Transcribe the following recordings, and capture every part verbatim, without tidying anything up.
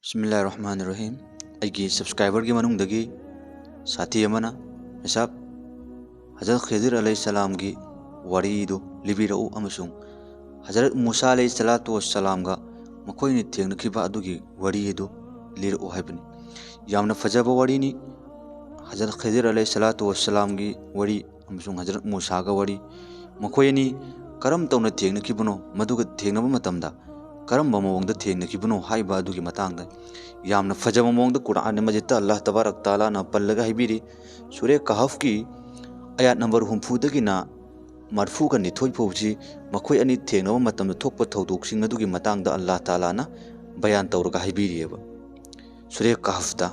ꯕꯤꯁꯃꯤꯜꯂꯥꯍꯤꯔ ꯔꯍꯃꯥꯅꯤꯔ ꯔꯍꯤꯝ꯫ ꯑꯩꯒꯤ ꯁꯕꯁꯀ꯭ꯔꯥꯏꯕꯔꯒꯤ ꯃꯅꯨꯡꯗꯒꯤ ꯁꯥꯊꯤ ꯑꯃꯅ, "ꯃꯦꯁꯥꯞ, ꯍꯖꯔꯠ ꯈꯤꯗꯤꯔ ꯑꯂꯩꯍꯤꯁꯁꯂꯥꯝꯒꯤ ꯋꯥꯔꯤꯗꯨ ꯂꯤꯕꯤꯔꯛꯎ ꯑꯃꯁꯨꯡ ꯍꯖꯔꯠ ꯃꯨꯁꯥ ꯑꯂꯩꯍꯤꯁꯁꯂꯥꯇꯨ ꯋꯥꯁꯁꯂꯥꯝꯒ ꯃꯈꯣꯏꯅ ꯊꯦꯡꯅꯈꯤꯕ ꯑꯗꯨꯒꯤ ꯋꯥꯔꯤ ꯑꯗꯨ ꯂꯤꯔꯛꯎ" ꯍꯥꯏꯕꯅꯤ꯫ ꯌꯥꯝꯅ ꯐꯖꯕ ꯋꯥꯔꯤꯅꯤ꯫ ꯍꯖꯔꯠ ꯈꯤꯗꯤꯔ ꯑꯂꯩꯍꯤꯁꯁꯂꯥꯇꯨ ꯋꯥꯁꯁꯂꯥꯝꯒꯤ ꯋꯥꯔꯤ ꯑꯃꯁꯨꯡ ꯍꯖꯔꯠ ꯃꯨꯁꯥꯒ ꯋꯥꯔꯤ, ꯃꯈꯣꯏ ꯑꯅꯤ ꯀꯔꯝ ꯇꯧꯅ ꯊꯦꯡꯅꯈꯤꯕꯅꯣ, ꯃꯗꯨꯒ ꯊꯦꯡꯅꯕ ꯃꯇꯝꯗ ꯀꯔꯝꯕ ꯃꯑꯣꯡꯗ ꯊꯦꯡꯅꯈꯤꯕꯅꯣ ꯍꯥꯏꯕ ꯑꯗꯨꯒꯤ ꯃꯇꯥꯡꯗ ꯌꯥꯝꯅ ꯐꯖꯕ ꯃꯑꯣꯡꯗ ꯀꯨꯔꯥꯟ ꯃꯖꯤꯗꯇ ꯑꯜꯂꯥꯍ ꯇꯕꯥꯔꯛ ꯇꯥꯂꯥꯅ ꯄꯜꯂꯒ ꯍꯥꯏꯕꯤꯔꯤ꯫ ꯁꯨꯔꯦ ꯀꯍꯐꯀꯤ ꯑꯌꯥꯠ ꯅꯝꯕꯔ ꯍꯨꯝꯐꯨꯗꯒꯤꯅ ꯃꯔꯐꯨꯒ ꯅꯤꯊꯣꯏ ꯐꯥꯎꯕꯁꯤ ꯃꯈꯣꯏ ꯑꯅꯤ ꯊꯦꯡꯅꯕ ꯃꯇꯝꯗ ꯊꯣꯛꯄ ꯊꯧꯗꯣꯛꯁꯤꯡ ꯑꯗꯨꯒꯤ ꯃꯇꯥꯡꯗ ꯑꯜꯂꯥꯍ ꯇꯥꯂꯥꯅ ꯕꯌꯥꯟ ꯇꯧꯔꯒ ꯍꯥꯏꯕꯤꯔꯤꯑꯕ꯫ ꯁꯨꯔꯦ ꯀꯍꯐꯇ꯫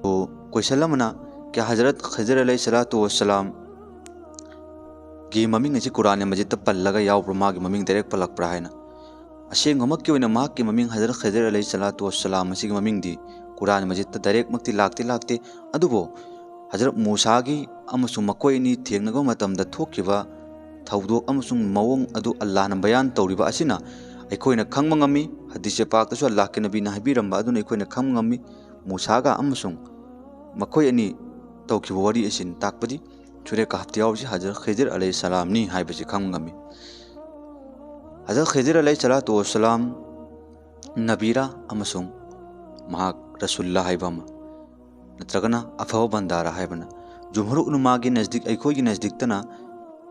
ꯑꯣ, ꯀꯣꯏꯁꯟ ꯑꯃꯅ, "ꯀꯌꯥ ꯍꯖꯔꯠ ꯈꯤꯗꯤꯔ ꯑꯂꯩꯍꯤꯁꯁꯂꯥꯇꯨ ꯋꯥꯁꯁꯂꯥꯝꯒꯤ ꯃꯃꯤꯡ ꯑꯁꯤ ꯀꯨꯔꯥꯟ ꯃꯖꯤꯗꯇ ꯄꯜꯂꯒ ꯌꯥꯎꯕ꯭ꯔꯥ, ꯃꯥꯒꯤ ꯃꯃꯤꯡ ꯗꯥꯏꯔꯦꯛ ꯄꯜꯂꯛꯄ꯭ꯔꯥ?" ꯍꯥꯏꯅ꯫ ꯑꯁꯦꯡꯕꯃꯛꯀꯤ ꯑꯣꯏꯅ ꯃꯍꯥꯛꯀꯤ ꯃꯃꯤꯡ ꯍꯖꯔꯠ ꯈꯤꯗꯤꯔ ꯑꯂꯩꯍꯤꯁꯁꯂꯥꯇꯨ ꯋꯥꯁꯁꯂꯥꯝ ꯑꯁꯤꯒꯤ ꯃꯃꯤꯡꯗꯤ ꯀꯨꯔꯥꯟ ꯃꯖꯤꯗꯇ ꯗꯥꯏꯔꯦꯛꯃꯛꯇꯤ ꯂꯥꯛꯇꯤ ꯂꯥꯛꯇꯦ, ꯑꯗꯨꯕꯨ ꯍꯖꯔꯠ ꯃꯨꯁꯥꯒꯤ ꯑꯃꯁꯨꯡ ꯃꯈꯣꯏ ꯑꯅꯤ ꯊꯦꯡꯅꯕ ꯃꯇꯝꯗ ꯊꯣꯛꯈꯤꯕ ꯊꯧꯗꯣꯛ ꯑꯃꯁꯨꯡ ꯃꯑꯣꯡ ꯑꯗꯨ ꯑꯜꯂꯥꯍꯅ ꯕꯌꯥꯟ ꯇꯧꯔꯤꯕ ꯑꯁꯤꯅ ꯑꯩꯈꯣꯏꯅ ꯈꯪꯕ ꯉꯝꯃꯤ꯫ ꯍꯗꯤꯁ ꯄꯥꯛꯇꯁꯨ ꯑꯜꯂꯥꯍꯀꯤ ꯅꯕꯤꯅ ꯍꯥꯏꯕꯤꯔꯝꯕ ꯑꯗꯨꯅ ꯑꯩꯈꯣꯏꯅ ꯈꯪꯕ ꯉꯝꯃꯤ꯫ ꯃꯨꯁꯥꯒ ꯑꯃꯁꯨꯡ ꯃꯈꯣꯏ ꯑꯅꯤ ꯇꯧꯈꯤꯕ ꯋꯥꯔꯤ ꯑꯁꯤꯅ ꯇꯥꯛꯄꯗꯤ ꯁꯨꯔꯦ ꯀꯍꯐꯇ ꯌꯥꯎꯔꯤꯁꯤ ꯍꯖꯔꯠ ꯈꯤꯗꯤꯔ ꯑꯂꯩꯍꯤꯁꯁꯂꯥꯝꯅꯤ ꯍꯥꯏꯕꯁꯤ ꯈꯪꯕ ꯉꯝꯃꯤ꯫ ꯍꯖꯔꯠ ꯈꯤꯗꯤꯔ ꯑꯂꯩꯍꯤꯁꯁꯂꯥꯇꯨ ꯋꯥꯁꯁꯂꯥꯝ ꯅꯕꯤꯔꯥ ꯑꯃꯁꯨꯡ ꯃꯍꯥꯛ ꯔꯁꯨꯜꯂꯥ ꯍꯥꯏꯕ ꯑꯃ, ꯅꯠꯇ꯭ꯔꯒꯅ ꯑꯐꯕ ꯕꯟꯗꯥꯔꯥ ꯍꯥꯏꯕꯅ꯫ ꯖꯨꯝꯍꯨꯔ ꯎꯂꯃꯥꯒꯤ ꯅꯖꯗꯤꯛ, ꯑꯩꯈꯣꯏꯒꯤ ꯅꯖꯗꯤꯛꯇꯅ,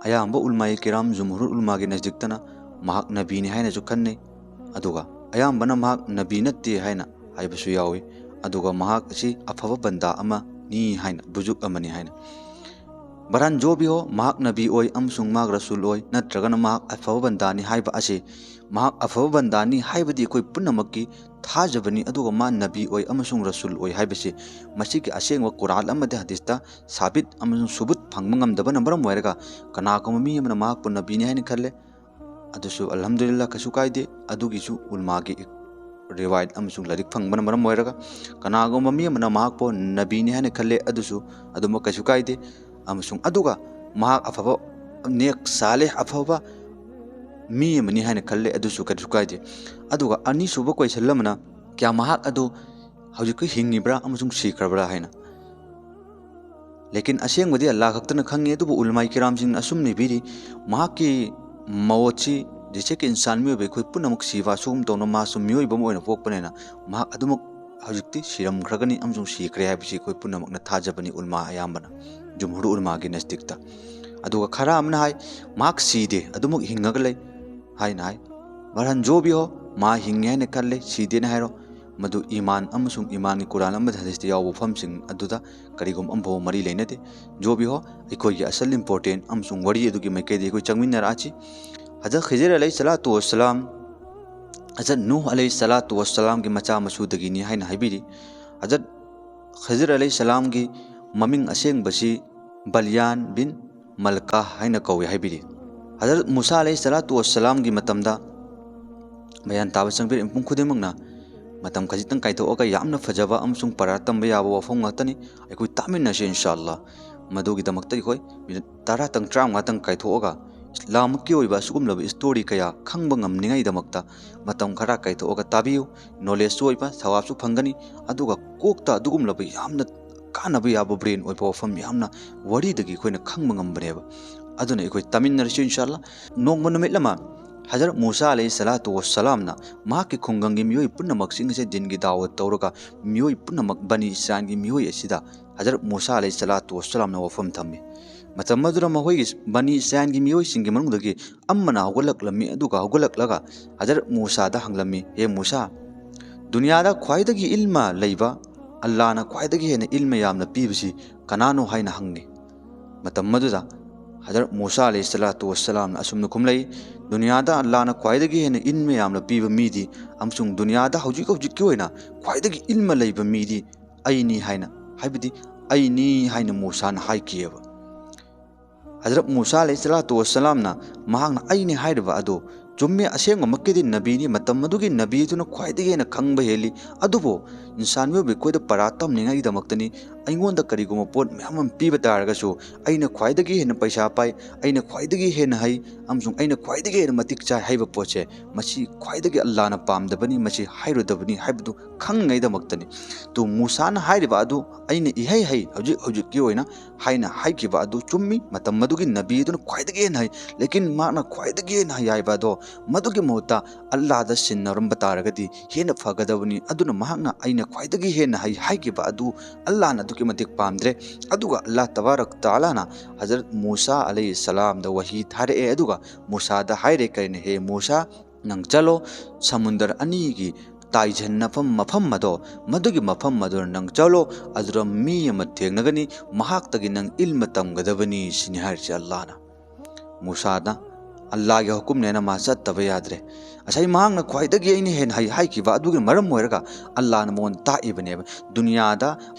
ꯑꯌꯥꯝꯕ ꯎꯂꯃꯥꯏ ꯀꯤꯔꯥꯝ ꯖꯨꯝꯍꯨꯔ ꯎꯂꯃꯥꯒꯤ ꯅꯖꯗꯤꯛꯇꯅ ꯃꯍꯥꯛ ꯅꯕꯤꯅꯤ ꯍꯥꯏꯅꯁꯨ ꯈꯟꯅꯩ, ꯑꯗꯨꯒ ꯑꯌꯥꯝꯕꯅ ꯃꯍꯥꯛ ꯅꯕꯤ ꯅꯠꯇꯦ ꯍꯥꯏꯅ ꯍꯥꯏꯕꯁꯨ ꯌꯥꯎꯏ, ꯑꯗꯨꯒ ꯃꯍꯥꯛ ꯑꯁꯤ ꯑꯐꯕ ꯕꯟꯗꯥ ꯑꯃꯅꯤ ꯍꯥꯏꯅ, ꯕꯨꯖꯨꯛ ꯑꯃꯅꯤ ꯍꯥꯏꯅ꯫ ꯕꯔꯥꯟ ꯖꯣꯕꯤꯍꯣ, ꯃꯍꯥꯛ ꯅꯕꯤ ꯑꯣꯏ ꯑꯃꯁꯨꯡ ꯃꯍꯥꯛ ꯔꯁꯨꯜ ꯑꯣꯏ, ꯅꯠꯇ꯭ꯔꯒꯅ ꯃꯍꯥꯛ ꯑꯐꯕ ꯕꯟꯗꯥꯅꯤ ꯍꯥꯏꯕ ꯑꯁꯤ, ꯃꯍꯥꯛ ꯑꯐꯕ ꯕꯟꯗꯥꯅꯤ ꯍꯥꯏꯕꯗꯤ ꯑꯩꯈꯣꯏ ꯄꯨꯝꯅꯃꯛꯀꯤ ꯊꯥꯖꯕꯅꯤ, ꯑꯗꯨꯒ ꯃꯥ ꯅꯕꯤ ꯑꯣꯏ ꯑꯃꯁꯨꯡ ꯔꯁꯨꯜ ꯑꯣꯏ ꯍꯥꯏꯕꯁꯤ ꯃꯁꯤꯒꯤ ꯑꯁꯦꯡꯕ ꯀꯨꯔꯥꯟ ꯑꯃꯗꯤ ꯍꯗꯤꯁꯇ ꯁꯥꯕꯤꯠ ꯑꯃꯁꯨꯡ ꯁꯨꯕꯨꯠ ꯐꯪꯕ ꯉꯝꯗꯕꯅ ꯃꯔꯝ ꯑꯣꯏꯔꯒ ꯀꯅꯥꯒꯨꯝꯕ ꯃꯤ ꯑꯃꯅ ꯃꯍꯥꯛꯄꯨ ꯅꯕꯤꯅꯤ ꯍꯥꯏꯅ ꯈꯜꯂꯦ, ꯑꯗꯨꯁꯨ ꯑꯜꯍꯝꯗꯨꯂꯤꯜꯂꯥꯍ, ꯀꯩꯁꯨ ꯀꯥꯏꯗꯦ꯫ ꯑꯗꯨꯒꯤꯁꯨ ꯎꯂꯃꯥꯒꯤ ꯔꯤꯋꯥꯌꯠ ꯑꯃꯁꯨꯡ ꯂꯥꯏꯔꯤꯛ ꯐꯪꯕꯅ ꯃꯔꯝ ꯑꯣꯏꯔꯒ ꯀꯅꯥꯒꯨꯝꯕ ꯃꯤ ꯑꯃꯅ ꯃꯍꯥꯛꯄꯨ ꯅꯕꯤꯅꯤ ꯍꯥꯏꯅ ꯈꯜꯂꯦ, ꯑꯗꯨꯁꯨ ꯑꯗꯨꯃꯛ ꯀꯩꯁꯨ ꯀꯥꯏꯗꯦ꯫ ꯑꯃꯁꯨꯡ ꯑꯗꯨꯒ ꯃꯍꯥꯛ ꯑꯐꯕ, ꯅꯦꯛ ꯁꯥꯂꯦꯍ, ꯑꯐꯕ ꯃꯤ ꯑꯃꯅꯤ ꯍꯥꯏꯅ ꯈꯜꯂꯦ, ꯑꯗꯨꯁꯨ ꯀꯩꯁꯨ ꯀꯥꯏꯗꯦ꯫ ꯑꯗꯨꯒ ꯑꯅꯤꯁꯨꯕ ꯀꯣꯏꯁꯟ ꯑꯃꯅ, ꯀꯌꯥ ꯃꯍꯥꯛ ꯑꯗꯨ ꯍꯧꯖꯤꯛꯀꯤ ꯍꯤꯡꯉꯤꯕ꯭ꯔꯥ ꯑꯃꯁꯨꯡ ꯁꯤꯈ꯭ꯔꯕ꯭ꯔꯥ ꯍꯥꯏꯅ꯫ ꯂꯦꯀꯤꯟ ꯑꯁꯦꯡꯕꯗꯤ ꯑꯜꯂꯥꯍ ꯈꯛꯇꯅ ꯈꯪꯉꯤ꯫ ꯑꯗꯨꯕꯨ ꯎꯂꯃꯥꯏ ꯀꯤꯔꯥꯝꯁꯤꯡꯅ ꯑꯁꯨꯝꯅ ꯏꯕꯤꯔꯤ, ꯃꯍꯥꯛꯀꯤ ꯃꯣꯠꯁꯤ ꯖꯩꯁꯦ ꯀꯤ ꯏꯟꯁꯥꯟ, ꯃꯤꯑꯣꯏꯕ ꯑꯩꯈꯣꯏ ꯄꯨꯝꯅꯃꯛ ꯁꯤꯕ ꯑꯁꯤꯒꯨꯝ ꯇꯧꯅ ꯃꯥꯁꯨ ꯃꯤꯑꯣꯏꯕ ꯑꯃ ꯑꯣꯏꯅ ꯄꯣꯛꯄꯅꯤꯅ ꯃꯍꯥꯛ ꯑꯗꯨꯃꯛ ꯍꯧꯖꯤꯛꯇꯤ ꯁꯤꯔꯝꯈ꯭ꯔꯒꯅꯤ ꯑꯃꯁꯨꯡ ꯁꯤꯈ꯭ꯔꯦ ꯍꯥꯏꯕꯁꯤ ꯑꯩꯈꯣꯏ ꯄꯨꯝꯅꯃꯛꯅ ꯊꯥꯖꯕꯅꯤ꯫ ꯎꯂꯃꯥ ꯑꯌꯥꯝꯕꯅ, ꯖꯨꯝꯍꯨꯔ ꯎꯂꯃꯥꯒꯤ ꯅꯁꯇꯤꯛꯇ꯫ ꯑꯗꯨꯒ ꯈꯔ ꯑꯃꯅ ꯍꯥꯏ, ꯃꯍꯥꯛ ꯁꯤꯗꯦ, ꯑꯗꯨꯃꯛ ꯍꯤꯡꯉꯒ ꯂꯩ ꯍꯥꯏꯅ ꯍꯥꯏ꯫ ꯕꯍꯔꯍꯥꯟ ꯖꯣ ꯚꯤ ꯍꯣ, ꯃꯥ ꯍꯤꯡꯉꯦ ꯍꯥꯏꯅ ꯈꯜꯂꯦ, ꯁꯤꯗꯦꯅ ꯍꯥꯏꯔꯣ, ꯃꯗꯨ ꯏꯃꯥꯟ ꯑꯃꯁꯨꯡ ꯏꯃꯥꯟꯒꯤ ꯀꯨꯔꯥꯟ ꯑꯃꯗꯤ ꯍꯗꯤꯁꯇ ꯌꯥꯎꯕ ꯋꯥꯐꯝꯁꯤꯡ ꯑꯗꯨꯗ ꯀꯔꯤꯒꯨꯝꯕ ꯑꯃꯐꯥꯎꯕ ꯃꯔꯤ ꯂꯩꯅꯗꯦ꯫ ꯖꯣ ꯚꯤ ꯍꯣ, ꯑꯩꯈꯣꯏꯒꯤ ꯑꯁꯜ ꯏꯝꯄꯣꯔꯇꯦꯟ ꯑꯃꯁꯨꯡ ꯋꯥꯔꯤ ꯑꯗꯨꯒꯤ ꯃꯥꯏꯀꯩꯗ ꯑꯩꯈꯣꯏ ꯆꯪꯃꯤꯟꯅꯔꯛꯑꯁꯤ꯫ ꯍꯖꯔꯠ ꯈꯤꯖꯤꯔ ꯑꯂꯩꯍꯤ ꯁꯂꯥꯇꯨ ꯋꯁꯁꯂꯥꯝ, ꯍꯖꯔꯠ ꯅꯨꯍ ꯑꯂꯩꯍꯤ ꯁꯂꯥꯇꯨ ꯋꯁꯁꯂꯥꯝꯒꯤ ꯃꯆꯥ ꯃꯁꯨꯗꯒꯤꯅꯤ ꯍꯥꯏꯅ ꯍꯥꯏꯕꯤꯔꯤ꯫ ꯍꯖꯔꯠ ꯈꯤꯖꯤꯔ ꯑꯂꯩꯍꯤ ꯁꯂꯥꯝꯒꯤ ꯃꯃꯤꯡ ꯑꯁꯦꯡꯕꯁꯤ ꯕꯂꯤꯌꯥꯟ ꯕꯤꯟ ꯃꯜꯀꯥ ꯍꯥꯏꯅ ꯀꯧꯏ ꯍꯥꯏꯕꯤꯔꯤ꯫ ꯍꯖꯔꯠ ꯃꯨꯁꯥ ꯑꯂꯩꯍꯤ ꯁꯂꯥꯇꯨ ꯋꯁꯁꯂꯥꯝꯒꯤ ꯃꯇꯝꯗ, ꯃꯌꯥꯟ ꯇꯥꯕ ꯆꯪꯕꯤꯔ ꯃꯤꯄꯨꯝ ꯈꯨꯗꯤꯡꯃꯛꯅ ꯃꯇꯝ ꯈꯖꯤꯛꯇꯪ ꯀꯥꯏꯊꯣꯛꯑꯒ ꯌꯥꯝꯅ ꯐꯖꯕ ꯑꯃꯁꯨꯡ ꯄꯔꯥ ꯇꯝꯕ ꯌꯥꯕ ꯋꯥꯐꯝ ꯉꯥꯛꯇꯅꯤ꯫ ꯑꯩꯈꯣꯏ ꯇꯥꯃꯤꯟꯅꯁꯤ ꯏꯟꯁꯥ ꯑꯜꯂꯥꯍ꯫ ꯃꯗꯨꯒꯤꯗꯃꯛꯇ ꯑꯩꯈꯣꯏ ꯃꯤꯅꯤꯠ ꯇꯔꯥꯇꯪ, ꯇꯔꯥꯃꯉꯥꯇꯪ ꯀꯥꯏꯊꯣꯛꯑꯒ ꯏꯁꯂꯥꯃꯤꯛꯀꯤ ꯑꯣꯏꯕ ꯑꯁꯤꯒꯨꯝꯂꯕ ꯏꯁꯇꯣꯔꯤ ꯀꯌꯥ ꯈꯪꯕ ꯉꯝꯅꯤꯡꯉꯥꯏꯗꯃꯛꯇ ꯃꯇꯝ ꯈꯔ ꯀꯥꯏꯊꯣꯛꯑꯒ ꯇꯥꯕꯤꯌꯨ꯫ ꯅꯣꯂꯦꯖꯁꯨ ꯑꯣꯏꯕ, ꯊꯋꯥꯕꯁꯨ ꯐꯪꯒꯅꯤ, ꯑꯗꯨꯒ ꯀꯣꯛꯇ ꯑꯗꯨꯒꯨꯝꯂꯕ ꯌꯥꯝꯅ ꯀꯥꯟꯅꯕ ꯌꯥꯕ, ꯕ꯭ꯔꯦꯟ ꯑꯣꯏꯕ ꯋꯥꯐꯝ ꯌꯥꯝꯅ ꯋꯥꯔꯤꯗꯒꯤ ꯑꯩꯈꯣꯏꯅ ꯈꯪꯕ ꯉꯝꯕꯅꯦꯕ꯫ ꯑꯗꯨꯅ ꯑꯩꯈꯣꯏ ꯇꯥꯃꯤꯟꯅꯔꯁꯤ ꯏꯟꯁꯥ ꯑꯜꯂꯥꯍ꯫ ꯅꯣꯡꯃ ꯅꯨꯃꯤꯠ ꯑꯃ ꯍꯖꯔꯠ ꯃꯨꯁꯥ ꯑꯂꯩꯍꯤ ꯁꯂꯥꯇꯨ ꯋꯁꯁꯂꯥꯝꯅ ꯃꯍꯥꯛꯀꯤ ꯈꯨꯡꯒꯪꯒꯤ ꯃꯤꯑꯣꯏ ꯄꯨꯝꯅꯃꯛꯁꯤꯡ ꯑꯁꯦ ꯗꯤꯟꯒꯤ ꯗꯥꯋꯠ ꯇꯧꯔꯒ ꯃꯤꯑꯣꯏ ꯄꯨꯝꯅꯃꯛ ꯕꯅꯤ ꯏꯁꯔꯥꯏꯜꯒꯤ ꯃꯤꯑꯣꯏ ꯑꯁꯤꯗ ꯍꯖꯔꯠ ꯃꯨꯁꯥ ꯑꯂꯩꯍꯤ ꯁꯂꯥꯇꯨ ꯋꯁꯁꯂꯥꯝꯅ ꯋꯥꯐꯝ ꯊꯝꯃꯤ꯫ ꯃꯇꯝ ꯑꯗꯨꯗ ꯃꯈꯣꯏꯒꯤ ꯕꯅꯤ ꯏꯁꯔꯥꯏꯜꯒꯤ ꯃꯤꯑꯣꯏꯁꯤꯡꯒꯤ ꯃꯅꯨꯡꯗꯒꯤ ꯑꯃꯅ ꯍꯧꯒꯠꯂꯛꯂꯝꯃꯤ, ꯑꯗꯨꯒ ꯍꯧꯒꯠꯂꯛꯂꯒ ꯍꯖꯔꯠ ꯃꯨꯁꯥꯗ ꯍꯪꯂꯝꯃꯤ, "ꯍꯦ ꯃꯨꯁꯥ, ꯗꯨꯅꯤꯌꯥꯗ ꯈ꯭ꯋꯥꯏꯗꯒꯤ ꯏꯜꯃ ꯂꯩꯕ, ꯑꯜꯂꯥꯍꯅ ꯈ꯭ꯋꯥꯏꯗꯒꯤ ꯍꯦꯟꯅ ꯏꯜꯃ ꯌꯥꯝꯅ ꯄꯤꯕꯁꯤ ꯀꯅꯥꯅꯣ?" ꯍꯥꯏꯅ ꯍꯪꯉꯤ꯫ ꯃꯇꯝ ꯑꯗꯨꯗ ꯍꯖꯔꯠ ꯃꯨꯁꯥ ꯑꯂꯩꯍꯤ ꯁꯂꯥꯇꯨ ꯋꯁꯁꯂꯥꯝꯅ ꯑꯁꯨꯝꯅ ꯈꯨꯝꯂꯛꯏ, "ꯗꯨꯅꯤꯌꯥꯗ ꯑꯜꯂꯥꯍꯅ ꯈ꯭ꯋꯥꯏꯗꯒꯤ ꯍꯦꯟꯅ ꯏꯜꯃ ꯌꯥꯝꯅ ꯄꯤꯕ ꯃꯤꯗꯤ ꯑꯃꯁꯨꯡ ꯗꯨꯅꯤꯌꯥꯗ ꯍꯧꯖꯤꯛ ꯍꯧꯖꯤꯛꯀꯤ ꯑꯣꯏꯅ ꯈ꯭ꯋꯥꯏꯗꯒꯤ ꯏꯜꯃ ꯂꯩꯕ ꯃꯤꯗꯤ ꯑꯩꯅꯤ" ꯍꯥꯏꯅ, ꯍꯥꯏꯕꯗꯤ ꯑꯩꯅꯤ ꯍꯥꯏꯅ ꯃꯨꯁꯥꯅ ꯍꯥꯏꯈꯤꯑꯕ꯫ ꯍꯖꯔꯠ ꯃꯨꯁꯥ ꯑꯂꯩꯍꯤ ꯁꯂꯥꯇꯨ ꯋꯁꯁꯂꯥꯝꯅ ꯃꯍꯥꯛꯅ "ꯑꯩꯅꯤ" ꯍꯥꯏꯔꯤꯕ ꯑꯗꯨ ꯆꯨꯝꯃꯤ, ꯑꯁꯦꯡꯕꯃꯛꯀꯤꯗꯤ ꯅꯕꯤꯅꯤ, ꯃꯇꯝ ꯑꯗꯨꯒꯤ ꯅꯕꯤꯗꯨꯅ ꯈ꯭ꯋꯥꯏꯗꯒꯤ ꯍꯦꯟꯅ ꯈꯪꯕ ꯍꯦꯜꯂꯤ꯫ ꯑꯗꯨꯕꯨ ꯏꯟꯁꯥꯟ ꯃꯤꯑꯣꯏꯕ ꯑꯩꯈꯣꯏꯗ ꯄꯔꯥ ꯇꯝꯅꯤꯡꯉꯥꯏꯒꯤꯗꯃꯛꯇꯅꯤ꯫ ꯑꯩꯉꯣꯟꯗ ꯀꯔꯤꯒꯨꯝꯕ ꯄꯣꯠ ꯃꯌꯥꯝ ꯑꯃ ꯄꯤꯕ ꯇꯥꯔꯒꯁꯨ, ꯑꯩꯅ ꯈ꯭ꯋꯥꯏꯗꯒꯤ ꯍꯦꯟꯅ ꯄꯩꯁꯥ ꯄꯥꯏ, ꯑꯩꯅ ꯈ꯭ꯋꯥꯏꯗꯒꯤ ꯍꯦꯟꯅ ꯍꯩ, ꯑꯃꯁꯨꯡ ꯑꯩꯅ ꯈ꯭ꯋꯥꯏꯗꯒꯤ ꯍꯦꯟꯅ ꯃꯇꯤꯛ ꯆꯥꯏ ꯍꯥꯏꯕ ꯄꯣꯠꯁꯦ, ꯃꯁꯤ ꯈ꯭ꯋꯥꯏꯗꯒꯤ ꯑꯜꯂꯥꯅ ꯄꯥꯝꯗꯕꯅꯤ, ꯃꯁꯤ ꯍꯥꯏꯔꯨꯗꯕꯅꯤ ꯍꯥꯏꯕꯗꯨ ꯈꯪꯅꯤꯡꯉꯥꯏꯗꯃꯛꯇꯅꯤ꯫ ꯇꯨ ꯃꯨꯁꯥꯅ ꯍꯥꯏꯔꯤꯕ ꯑꯗꯨ ꯑꯩꯅ ꯏꯍꯩ ꯍꯩ, ꯍꯧꯖꯤꯛ ꯍꯧꯖꯤꯛꯀꯤ ꯑꯣꯏꯅ ꯍꯥꯏꯅ ꯍꯥꯏꯈꯤꯕ ꯑꯗꯨ ꯆꯨꯝꯃꯤ꯫ ꯃꯇꯝ ꯑꯗꯨꯒꯤ ꯅꯕꯤ ꯑꯗꯨꯅ ꯈ꯭ꯋꯥꯏꯗꯒꯤ ꯍꯦꯟꯅ ꯍꯩ, ꯂꯦꯀꯤꯟ ꯃꯍꯥꯛꯅ ꯈ꯭ꯋꯥꯏꯗꯒꯤ ꯍꯦꯟꯅ ꯍꯩ ꯍꯥꯏꯕ ꯑꯗꯣ ꯃꯗꯨꯒꯤ ꯃꯍꯨꯠꯇ ꯑꯜꯂꯥꯗ ꯁꯤꯟꯅꯔꯝꯕ ꯇꯥꯔꯒꯗꯤ ꯍꯦꯟꯅ ꯐꯒꯗꯕꯅꯤ꯫ ꯑꯗꯨꯅ ꯃꯍꯥꯛꯅ "ꯑꯩꯅ ꯈ꯭ꯋꯥꯏꯗꯒꯤ ꯍꯦꯟꯅ ꯍꯩ" ꯍꯥꯏꯈꯤꯕ ꯑꯗꯨ ꯑꯜꯂꯥꯅ ꯑꯗꯨꯛꯀꯤ ꯃꯇꯤꯛ ꯄꯥꯝꯗ꯭ꯔꯦ꯫ ꯑꯗꯨꯒ ꯑꯜꯂꯥ ꯇꯕꯥꯔꯛ ꯇꯥꯂꯥꯅ ꯍꯖꯔꯠ ꯃꯨꯁꯥ ꯑꯂꯩꯍꯤ ꯁꯂꯥꯝꯗ ꯋꯥꯍꯤ ꯊꯥꯔꯛꯑꯦ꯫ ꯑꯗꯨꯒ ꯃꯨꯁꯥꯗ ꯍꯥꯏꯔꯦ ꯀꯔꯤꯅ, "ꯍꯦ ꯃꯨꯁꯥ, ꯅꯪ ꯆꯠꯂꯣ, ꯁꯃꯨꯟꯗꯔ ꯑꯅꯤꯒꯤ ꯇꯥꯏꯁꯤꯟꯅꯐꯝ ꯃꯐꯝ ꯑꯗꯣ, ꯃꯗꯨꯒꯤ ꯃꯐꯝ ꯑꯗꯨꯗ ꯅꯪ ꯆꯠꯂꯣ, ꯑꯗꯨꯗ ꯃꯤ ꯑꯃ ꯊꯦꯡꯅꯒꯅꯤ, ꯃꯍꯥꯛꯇꯒꯤ ꯅꯪ ꯏꯜꯃ ꯇꯝꯒꯗꯕꯅꯤ" ꯁꯤꯅꯤ ꯍꯥꯏꯔꯤꯁꯦ ꯑꯜꯂꯥꯅ꯫ ꯃꯨꯁꯥꯗ ꯑꯜꯂꯥꯒꯤ ꯍꯨꯀꯨꯝꯅꯦꯅ ꯃꯥ ꯆꯠꯇꯕ ꯌꯥꯗ꯭ꯔꯦ꯫ ꯉꯁꯥꯏ ꯃꯍꯥꯛꯅ ꯈ꯭ꯋꯥꯏꯗꯒꯤ ꯑꯩꯅ ꯍꯦꯟꯅ ꯍꯩ ꯍꯥꯏꯈꯤꯕ ꯑꯗꯨꯒꯤ ꯃꯔꯝ ꯑꯣꯏꯔꯒ ꯑꯜꯂꯥꯅ ꯃꯉꯣꯟꯗ ꯇꯥꯛꯏꯕꯅꯦꯕ꯫ ꯗꯨꯅꯤꯌꯥꯗ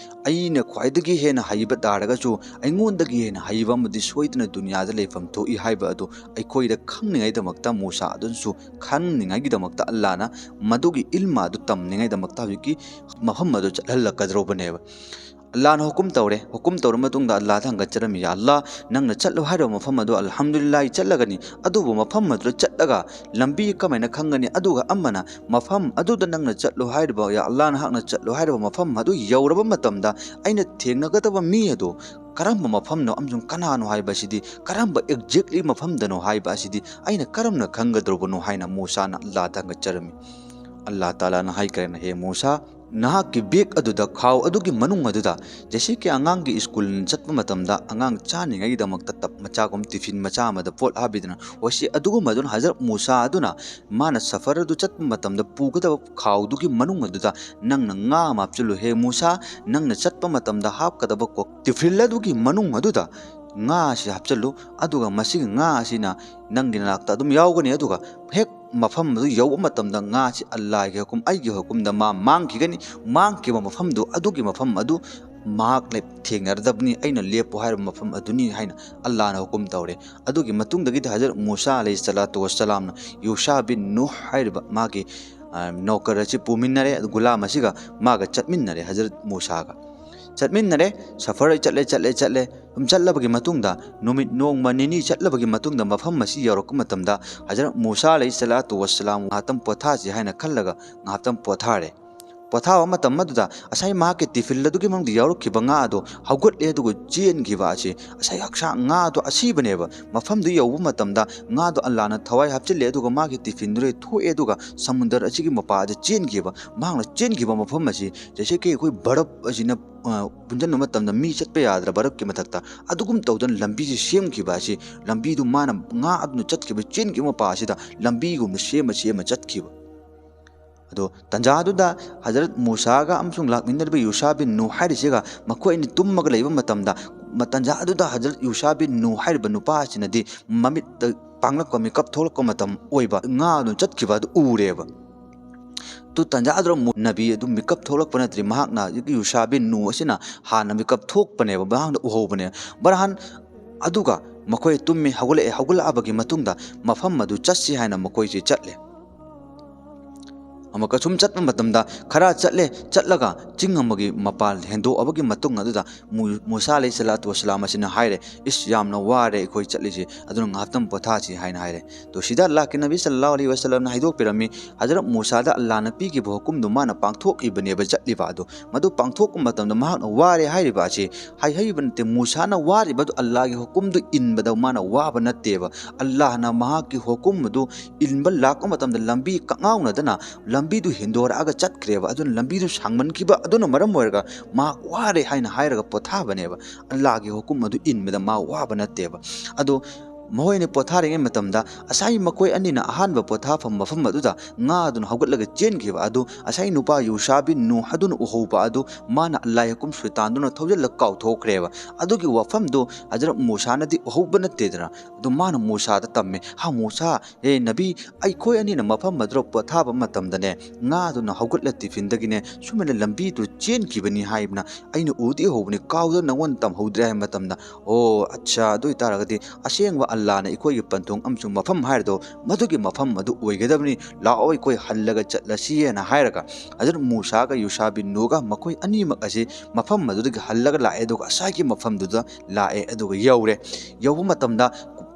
ꯑꯩꯅ ꯈ꯭ꯋꯥꯏꯗꯒꯤ ꯍꯦꯟꯅ ꯍꯩꯕ ꯇꯥꯔꯒꯁꯨ, ꯑꯩꯉꯣꯟꯗꯒꯤ ꯍꯦꯟꯅ ꯍꯩꯕ ꯑꯃꯗꯤ ꯁꯣꯏꯗꯅ ꯗꯨꯅꯤꯌꯥꯗ ꯂꯩꯐꯝ ꯊꯣꯛꯏ ꯍꯥꯏꯕ ꯑꯗꯨ ꯑꯩꯈꯣꯏꯗ ꯈꯪꯅꯤꯡꯉꯥꯏꯗꯃꯛꯇ, ꯃꯨꯁꯥ ꯑꯗꯨꯅꯁꯨ ꯈꯪꯅꯤꯡꯉꯥꯏꯒꯤꯗꯃꯛꯇ ꯑꯜꯂꯥꯅ ꯃꯗꯨꯒꯤ ꯏꯜꯃ ꯑꯗꯨ ꯇꯝꯅꯤꯡꯉꯥꯏꯗꯃꯛꯇ ꯍꯧꯖꯤꯛꯀꯤ ꯃꯐꯝ ꯑꯗꯨ ꯆꯠꯍꯜꯂꯛꯀꯗꯧꯔꯕꯅꯦꯕ꯫ ꯑꯜꯂꯥꯅ ꯍꯨꯀꯨꯝ ꯇꯧꯔꯦ꯫ ꯍꯨꯀꯨꯝ ꯇꯧꯔ ꯃꯇꯨꯡꯗ ꯑꯜꯂꯥꯗ ꯍꯪꯒꯠꯆꯔꯝꯃꯤ, "ꯌꯥ ꯑꯜꯂꯥ, ꯅꯪꯅ ꯆꯠꯂꯨ ꯍꯥꯏꯔꯤꯕ ꯃꯐꯝ ꯑꯗꯨ ꯑꯜꯍꯝꯗꯨꯂꯤꯜꯂꯥꯍꯤ ꯆꯠꯂꯒꯅꯤ, ꯑꯗꯨꯕꯨ ꯃꯐꯝ ꯑꯗꯨꯗ ꯆꯠꯂꯒ ꯂꯝꯕꯤ ꯀꯃꯥꯏꯅ ꯈꯪꯒꯅꯤ? ꯑꯗꯨꯒ ꯑꯃꯅ ꯃꯐꯝ ꯑꯗꯨꯗ ꯅꯪꯅ ꯆꯠꯂꯨ ꯍꯥꯏꯔꯤꯕ, ꯌꯥ ꯑꯜꯂꯥ, ꯅꯍꯥꯛꯅ ꯆꯠꯂꯨ ꯍꯥꯏꯔꯤꯕ ꯃꯐꯝ ꯑꯗꯨ ꯌꯧꯔꯕ ꯃꯇꯝꯗ ꯑꯩꯅ ꯊꯦꯡꯅꯒꯗꯕ ꯃꯤ ꯑꯗꯨ ꯀꯔꯝꯕ ꯃꯐꯝꯅꯣ ꯑꯃꯁꯨꯡ ꯀꯅꯥꯅꯣ ꯍꯥꯏꯕ ꯑꯁꯤꯗꯤ, ꯀꯔꯝꯕ exactly ꯃꯐꯝꯗꯅꯣ ꯍꯥꯏꯕ ꯑꯁꯤꯗꯤ ꯑꯩꯅ ꯀꯔꯝꯅ ꯈꯪꯒꯗꯧꯔꯕꯅꯣ?" ꯍꯥꯏꯅ ꯃꯨꯁꯥꯅ ꯑꯜꯂꯥꯗ ꯍꯪꯒꯠꯆꯔꯝꯃꯤ꯫ ꯑꯜꯂꯥ ꯇꯥꯂꯥꯅ ꯍꯥꯏꯈ꯭ꯔꯦꯅ, "ꯍꯦ ꯃꯨꯁꯥ, ꯅꯍꯥꯛꯀꯤ ꯕꯦꯒ ꯑꯗꯨꯗ, ꯈꯥꯎ ꯑꯗꯨꯒꯤ ꯃꯅꯨꯡ ꯑꯗꯨꯗ, ꯖꯦꯁꯤꯀꯤ ꯑꯉꯥꯡꯒꯤ ꯁ꯭ꯀꯨꯜ ꯆꯠꯄ ꯃꯇꯝꯗ ꯑꯉꯥꯡ ꯆꯥꯅꯤꯡꯉꯥꯏꯒꯤꯗꯃꯛꯇ ꯇꯞ ꯃꯆꯥꯒꯨꯝ, ꯇꯤꯐꯤꯟ ꯃꯆꯥ ꯑꯃꯗ ꯄꯣꯠ ꯍꯥꯞꯄꯤꯗꯅ, ꯍꯣꯏꯁꯤ ꯑꯗꯨꯒꯨꯝꯕ ꯑꯗꯨꯅ ꯍꯖꯔꯠ ꯃꯨꯁꯥ ꯑꯗꯨꯅ ꯃꯥꯅ ꯁꯐꯔ ꯑꯗꯨ ꯆꯠꯄ ꯃꯇꯝꯗ ꯄꯨꯒꯗꯕ ꯈꯥꯎꯗꯨꯒꯤ ꯃꯅꯨꯡ ꯑꯗꯨꯗ ꯅꯪꯅ ꯉꯥ ꯑꯃ ꯍꯥꯞꯆꯤꯜꯂꯨ꯫ ꯍꯦ ꯃꯨꯁꯥ, ꯅꯪꯅ ꯆꯠꯄ ꯃꯇꯝꯗ ꯍꯥꯞꯀꯗꯕ ꯀꯣ-, ꯇꯤꯐꯤꯟ ꯑꯗꯨꯒꯤ ꯃꯅꯨꯡ ꯑꯗꯨꯗ ꯉꯥ ꯑꯁꯤ ꯍꯥꯞꯆꯤꯜꯂꯨ, ꯑꯗꯨꯒ ꯃꯁꯤꯒꯤ ꯉꯥ ꯑꯁꯤꯅ ꯅꯪꯒꯤ ꯅꯅꯥꯛꯇ ꯑꯗꯨꯝ ꯌꯥꯎꯒꯅꯤ, ꯑꯗꯨꯒ ꯍꯦꯛ ꯃꯐꯝ ꯑꯗꯨ ꯌꯧꯕ ꯃꯇꯝꯗ ꯉꯥꯁꯤ ꯑꯜꯂꯥꯒꯤ ꯍꯨꯀꯨꯝ, ꯑꯩꯒꯤ ꯍꯨꯀꯨꯝꯗ ꯃꯥ ꯃꯥꯡꯈꯤꯒꯅꯤ꯫ ꯃꯥꯡꯈꯤꯕ ꯃꯐꯝꯗꯨ, ꯑꯗꯨꯒꯤ ꯃꯐꯝ ꯑꯗꯨ ꯃꯍꯥꯛ ꯂꯦꯞ-, ꯊꯦꯡꯅꯔꯗꯕꯅꯤ, ꯑꯩꯅ ꯂꯦꯞꯄꯨ ꯍꯥꯏꯔꯤꯕ ꯃꯐꯝ ꯑꯗꯨꯅꯤ ꯍꯥꯏꯅ ꯑꯜꯂꯥꯍꯅ ꯍꯨꯀꯨꯝ ꯇꯧꯔꯦ꯫ ꯑꯗꯨꯒꯤ ꯃꯇꯨꯡꯗꯒꯤꯗꯤ ꯍꯖꯔꯠ ꯃꯨꯁꯥ ꯑꯂꯩꯍꯤ ꯁꯂꯥꯇꯨ ꯋꯁꯁꯂꯥꯝꯅ ꯌꯨꯁꯥ ꯕꯤꯟ ꯅꯨꯍ ꯍꯥꯏꯔꯤꯕ ꯃꯥꯒꯤ, ꯑ, ꯅꯧꯀꯔ ꯑꯁꯤ ꯄꯨꯃꯤꯟꯅꯔꯦ, ꯒꯨꯂꯥꯝ ꯑꯁꯤꯒ ꯃꯥꯒ ꯆꯠꯃꯤꯟꯅꯔꯦ ꯍꯖꯔꯠ ꯃꯨꯁꯥꯒ꯫ ꯆꯠꯃꯤꯟꯅꯔꯦ, ꯁꯐꯔ ꯆꯠꯂꯦ, ꯆꯠꯂꯦ, ꯆꯠꯂꯦ꯫ ꯁꯨꯝ ꯆꯠꯂꯕꯒꯤ ꯃꯇꯨꯡꯗ, ꯅꯨꯃꯤꯠ ꯅꯣꯡꯃ ꯅꯤꯅꯤ ꯆꯠꯂꯕꯒꯤ ꯃꯇꯨꯡꯗ ꯃꯐꯝ ꯑꯁꯤ ꯌꯧꯔꯛꯄ ꯃꯇꯝꯗ ꯍꯖꯔꯠ ꯃꯨꯁꯥ ꯑꯂꯩꯍꯤ ꯁꯂꯥꯇꯨ ꯋꯁꯁꯂꯥꯝ ꯉꯥꯏꯍꯥꯛꯇꯪ ꯄꯣꯊꯥꯁꯤ ꯍꯥꯏꯅ ꯈꯜꯂꯒ ꯉꯥꯏꯍꯥꯛꯇꯪ ꯄꯣꯊꯥꯔꯦ꯫ ꯄꯣꯊꯥꯕ ꯃꯇꯝ ꯑꯗꯨꯗ ꯉꯁꯥꯏ ꯃꯍꯥꯛꯀꯤ ꯇꯤꯐꯤꯜ ꯑꯗꯨꯒꯤ ꯃꯅꯨꯡꯗ ꯌꯥꯎꯔꯛꯈꯤꯕ ꯉꯥ ꯑꯗꯣ ꯍꯧꯒꯠꯂꯦ, ꯑꯗꯨꯒ ꯆꯦꯟꯈꯤꯕ ꯑꯁꯤ ꯉꯁꯥꯏ ꯍꯛꯆꯥꯡ ꯉꯥ ꯑꯗꯣ ꯑꯁꯤꯕꯅꯦꯕ꯫ ꯃꯐꯝꯗꯨ ꯌꯧꯕ ꯃꯇꯝꯗ ꯉꯥꯗꯣ ꯑꯜꯂꯥꯍꯅ ꯊꯋꯥꯏ ꯍꯥꯞꯆꯤꯜꯂꯦ, ꯑꯗꯨꯒ ꯃꯥꯒꯤ ꯇꯤꯐꯤꯟꯗꯨꯗ ꯊꯣꯛꯑꯦ, ꯑꯗꯨꯒ ꯁꯃꯨꯗ꯭ꯔ ꯑꯁꯤꯒꯤ ꯃꯄꯥꯗ ꯆꯦꯟꯈꯤꯕ꯫ ꯃꯍꯥꯛꯅ ꯆꯦꯟꯈꯤꯕ ꯃꯐꯝ ꯑꯁꯤ ꯖꯩꯁꯦ ꯀꯤ ꯑꯩꯈꯣꯏ ꯕꯔꯞ ꯑꯁꯤꯅ, ꯑ, ꯄꯨꯟꯁꯤꯟꯕ ꯃꯇꯝꯗ ꯃꯤ ꯆꯠꯄ ꯌꯥꯗ꯭ꯔ ꯕꯔꯞꯀꯤ ꯃꯊꯛꯇ, ꯑꯗꯨꯒꯨꯝ ꯇꯧꯗꯅ ꯂꯝꯕꯤꯁꯤ ꯁꯦꯝꯈꯤꯕ ꯑꯁꯤ, ꯂꯝꯕꯤꯗꯨ ꯃꯥꯅ ꯉꯥ ꯑꯗꯨꯅ ꯆꯠꯈꯤꯕ, ꯆꯦꯟꯈꯤꯕ ꯃꯄꯥ ꯑꯁꯤꯗ ꯂꯝꯕꯤꯒꯨꯝꯅ ꯁꯦꯝꯃ ꯁꯦꯝꯃ ꯆꯠꯈꯤꯕ꯫ ꯑꯗꯣ ꯇꯟꯖꯥꯗꯨꯗ ꯍꯖꯔꯠ ꯃꯨꯁꯥꯒ ꯑꯃꯁꯨꯡ ꯂꯥꯛꯃꯤꯟꯅꯔꯤꯕ ꯌꯨꯁꯥ ꯕꯤꯟ ꯅꯨ ꯍꯥꯏꯔꯤꯁꯤꯒ ꯃꯈꯣꯏ ꯑꯅꯤ ꯇꯨꯝꯃꯒ ꯂꯩꯕ ꯃꯇꯝꯗ, ꯃ-, ꯇꯟꯖꯥ ꯑꯗꯨꯗ ꯍꯖꯔꯠ ꯌꯨꯁꯥ ꯕꯤꯟ ꯅꯨ ꯍꯥꯏꯔꯤꯕ ꯅꯨꯄꯥ ꯑꯁꯤꯅꯗꯤ ꯃꯃꯤꯠꯇ ꯄꯥꯡꯂꯛꯄ, ꯃꯤꯀꯞ ꯊꯣꯛꯂꯛꯄ ꯃꯇꯝ ꯑꯣꯏꯕ, ꯉꯥ ꯑꯗꯨ ꯆꯠꯈꯤꯕ ꯑꯗꯨ ꯎꯔꯦꯕ꯫ ꯇꯨ ꯇꯟꯖꯥ ꯑꯗꯨꯗ ꯃꯨ-, ꯅꯕꯤ ꯑꯗꯨ ꯃꯤꯀꯞ ꯊꯣꯛꯂꯛꯄ ꯅꯠꯇ꯭ꯔꯤ, ꯃꯍꯥꯛꯅ ꯍꯧꯖꯤꯛꯀꯤ ꯌꯨꯁꯥ ꯕꯤꯟ ꯅꯨ ꯑꯁꯤꯅ ꯍꯥꯟꯅ ꯃꯤꯀꯞ ꯊꯣꯛꯄꯅꯦꯕ, ꯃꯍꯥꯛꯅ ꯎꯍꯧꯕꯅꯦ꯫ ꯕꯔꯍꯥꯟ ꯑꯗꯨꯒ ꯃꯈꯣꯏ ꯇꯨꯝꯃꯤ, ꯍꯧꯒꯠꯂꯛꯑꯦ, ꯍꯧꯒꯠꯂꯛꯑꯕꯒꯤ ꯃꯇꯨꯡꯗ ꯃꯐꯝ ꯑꯗꯨ ꯆꯠꯁꯤ ꯍꯥꯏꯅ ꯃꯈꯣꯏꯁꯦ ꯆꯠꯂꯦ꯫ ꯑꯃꯨꯛꯀ ꯁꯨꯝ ꯆꯠꯄ ꯃꯇꯝꯗ ꯈꯔ ꯆꯠꯂꯦ, ꯆꯠꯂꯒ ꯆꯤꯡ ꯑꯃꯒꯤ ꯃꯄꯥꯟ ꯍꯦꯟꯗꯣꯛꯑꯕꯒꯤ ꯃꯇꯨꯡ ꯑꯗꯨꯗ ꯃꯨ-, ꯃꯨꯁꯥ ꯑꯂꯩꯍꯤ ꯁꯂꯥꯇꯨ ꯋꯁꯁꯂꯥꯝ ꯑꯁꯤꯅ ꯍꯥꯏꯔꯦ, "ꯏꯁ, ꯌꯥꯝꯅ ꯋꯥꯔꯦ ꯑꯩꯈꯣꯏ ꯆꯠꯂꯤꯁꯦ, ꯑꯗꯨꯅ ꯉꯥꯏꯍꯥꯛꯇꯪ ꯄꯣꯊꯥꯁꯤ" ꯍꯥꯏꯅ ꯍꯥꯏꯔꯦ꯫ ꯇꯣ ꯁꯤꯗ ꯑꯜꯂꯥꯍꯀꯤ ꯅꯕꯤ ꯁꯜꯂꯜꯂꯥꯍꯨ ꯑꯂꯩꯍꯤ ꯋꯁꯜꯂꯝꯅ ꯍꯥꯏꯗꯣꯛꯄꯤꯔꯝꯃꯤ, ꯍꯖꯔꯠ ꯃꯨꯁꯥꯗ ꯑꯜꯂꯥꯍꯅ ꯄꯤꯈꯤꯕ ꯍꯨꯀꯨꯝꯗꯨ ꯃꯥꯅ ꯄꯥꯡꯊꯣꯛꯏꯕꯅꯦꯕ ꯆꯠꯂꯤꯕ ꯑꯗꯨ꯫ ꯃꯗꯨ ꯄꯥꯡꯊꯣꯛꯄ ꯃꯇꯝꯗ ꯃꯍꯥꯛꯅ ꯋꯥꯔꯦ ꯍꯥꯏꯔꯤꯕ ꯑꯁꯤ ꯍꯥꯏꯍꯩꯕ ꯅꯠꯇꯦ꯫ ꯃꯨꯁꯥꯅ ꯋꯥꯔꯤꯕꯗꯨ ꯑꯜꯂꯥꯍꯒꯤ ꯍꯨꯀꯨꯝꯗꯨ ꯏꯟꯕꯗ ꯃꯥꯅ ꯋꯥꯕ ꯅꯠꯇꯦꯕ꯫ ꯑꯜꯂꯥꯍꯅ ꯃꯍꯥꯛꯀꯤ ꯍꯨꯀꯨꯝ ꯑꯗꯨ ꯏꯟꯕ ꯂꯥꯛꯄ ꯃꯇꯝꯗ ꯂꯝꯕꯤ ꯀꯛꯉꯥꯎꯅꯗꯅ ꯂꯝꯕꯤꯗꯨ ꯍꯦꯟꯗꯣꯔꯛꯑꯒ ꯆꯠꯈ꯭ꯔꯦꯕ꯫ ꯑꯗꯨꯅ ꯂꯝꯕꯤꯗꯨ ꯁꯥꯡꯃꯟꯈꯤꯕ ꯑꯗꯨꯅ ꯃꯔꯝ ꯑꯣꯏꯔꯒ ꯃꯍꯥꯛ ꯋꯥꯔꯦ ꯍꯥꯏꯅ ꯍꯥꯏꯔꯒ ꯄꯣꯊꯥꯕꯅꯦꯕ꯫ ꯑꯜꯂꯥꯍꯒꯤ ꯍꯨꯀꯨꯝ ꯑꯗꯨ ꯏꯟꯕꯗ ꯃꯥ ꯋꯥꯕ ꯅꯠꯇꯦꯕ꯫ ꯑꯗꯣ ꯃꯈꯣꯏꯅ ꯄꯣꯊꯥꯔꯤꯉꯩ ꯃꯇꯝꯗ ꯉꯁꯥꯏ ꯃꯈꯣꯏ ꯑꯅꯤꯅ ꯑꯍꯥꯟꯕ ꯄꯣꯊꯥꯐꯝ ꯃꯐꯝ ꯑꯗꯨꯗ ꯉꯥ ꯑꯗꯨꯅ ꯍꯧꯒꯠꯂꯒ ꯆꯦꯟꯈꯤꯕ ꯑꯗꯨ ꯉꯁꯥꯏ ꯅꯨꯄꯥ ꯌꯨꯁꯥ ꯕꯤꯟ ꯅꯨ ꯑꯗꯨꯅ ꯎꯍꯧꯕ ꯑꯗꯨ ꯃꯥꯅ ꯑꯜꯂꯥꯍ ꯌꯥꯀꯨꯝ ꯁꯨꯏꯇꯥꯟꯗꯨꯅ ꯊꯧꯖꯤꯜꯂꯒ ꯀꯥꯎꯊꯣꯛꯈ꯭ꯔꯦꯕ꯫ ꯑꯗꯨꯒꯤ ꯋꯥꯐꯝꯗꯨ ꯍꯖꯔꯠ ꯃꯨꯁꯥꯅꯗꯤ ꯎꯍꯧꯕ ꯅꯠꯇꯦꯗꯅ꯫ ꯑꯗꯨ ꯃꯥꯅ ꯃꯨꯁꯥꯗ ꯇꯝꯃꯦ, "ꯍꯥ ꯃꯨꯁꯥ, ꯍꯦ ꯅꯕꯤ, ꯑꯩꯈꯣꯏ ꯑꯅꯤꯅ ꯃꯐꯝ ꯑꯗꯨꯗ ꯄꯣꯊꯥꯕ ꯃꯇꯝꯗꯅꯦ, ꯉꯥꯗꯨꯅ ꯍꯧꯒꯠꯂ ꯇꯤꯐꯤꯟꯗꯒꯤꯅꯦ ꯁꯨꯃꯥꯏꯅ ꯂꯝꯕꯤꯗꯨ ꯆꯦꯟꯈꯤꯕꯅꯤ ꯍꯥꯏꯕꯅ ꯑꯩꯅ ꯎꯗꯤ ꯎꯍꯧꯕꯅꯤ, ꯀꯥꯎꯗ ꯅꯪꯉꯣꯟꯗ ꯇꯝꯍꯧꯗ꯭ꯔꯦ" ꯍꯥꯏꯕ ꯃꯇꯝꯗ, "ꯑꯣ ꯑꯠꯆꯥ, ꯑꯗꯨ ꯑꯣꯏꯇꯥꯔꯒꯗꯤ ꯑꯁꯦꯡꯕ ꯑꯜꯂꯥꯅ ꯑꯩꯈꯣꯏꯒꯤ ꯄꯟꯊꯨꯡ ꯑꯃꯁꯨꯡ ꯃꯐꯝ ꯍꯥꯏꯔꯗꯣ ꯃꯗꯨꯒꯤ ꯃꯐꯝ ꯑꯗꯨ ꯑꯣꯏꯒꯗꯕꯅꯤ, ꯂꯥꯛꯑꯣ ꯑꯩꯈꯣꯏ ꯍꯜꯂꯒ ꯆꯠꯂꯁꯤ" ꯍꯥꯏꯅ ꯍꯥꯏꯔꯒ ꯍꯖꯔꯠ ꯃꯨꯁꯥꯒ ꯌꯨꯁꯥ ꯕꯤꯟ ꯅꯨꯒ ꯃꯈꯣꯏ ꯑꯅꯤꯃꯛ ꯑꯁꯤ ꯃꯐꯝ ꯑꯗꯨꯗꯒꯤ ꯍꯜꯂꯒ ꯂꯥꯛꯑꯦ꯫ ꯑꯗꯨꯒ ꯉꯁꯥꯏꯒꯤ ꯃꯐꯝꯗꯨꯗ ꯂꯥꯛꯑꯦ꯫ ꯑꯗꯨꯒ ꯌꯧꯔꯦ꯫ ꯌꯧꯕ ꯃꯇꯝꯗ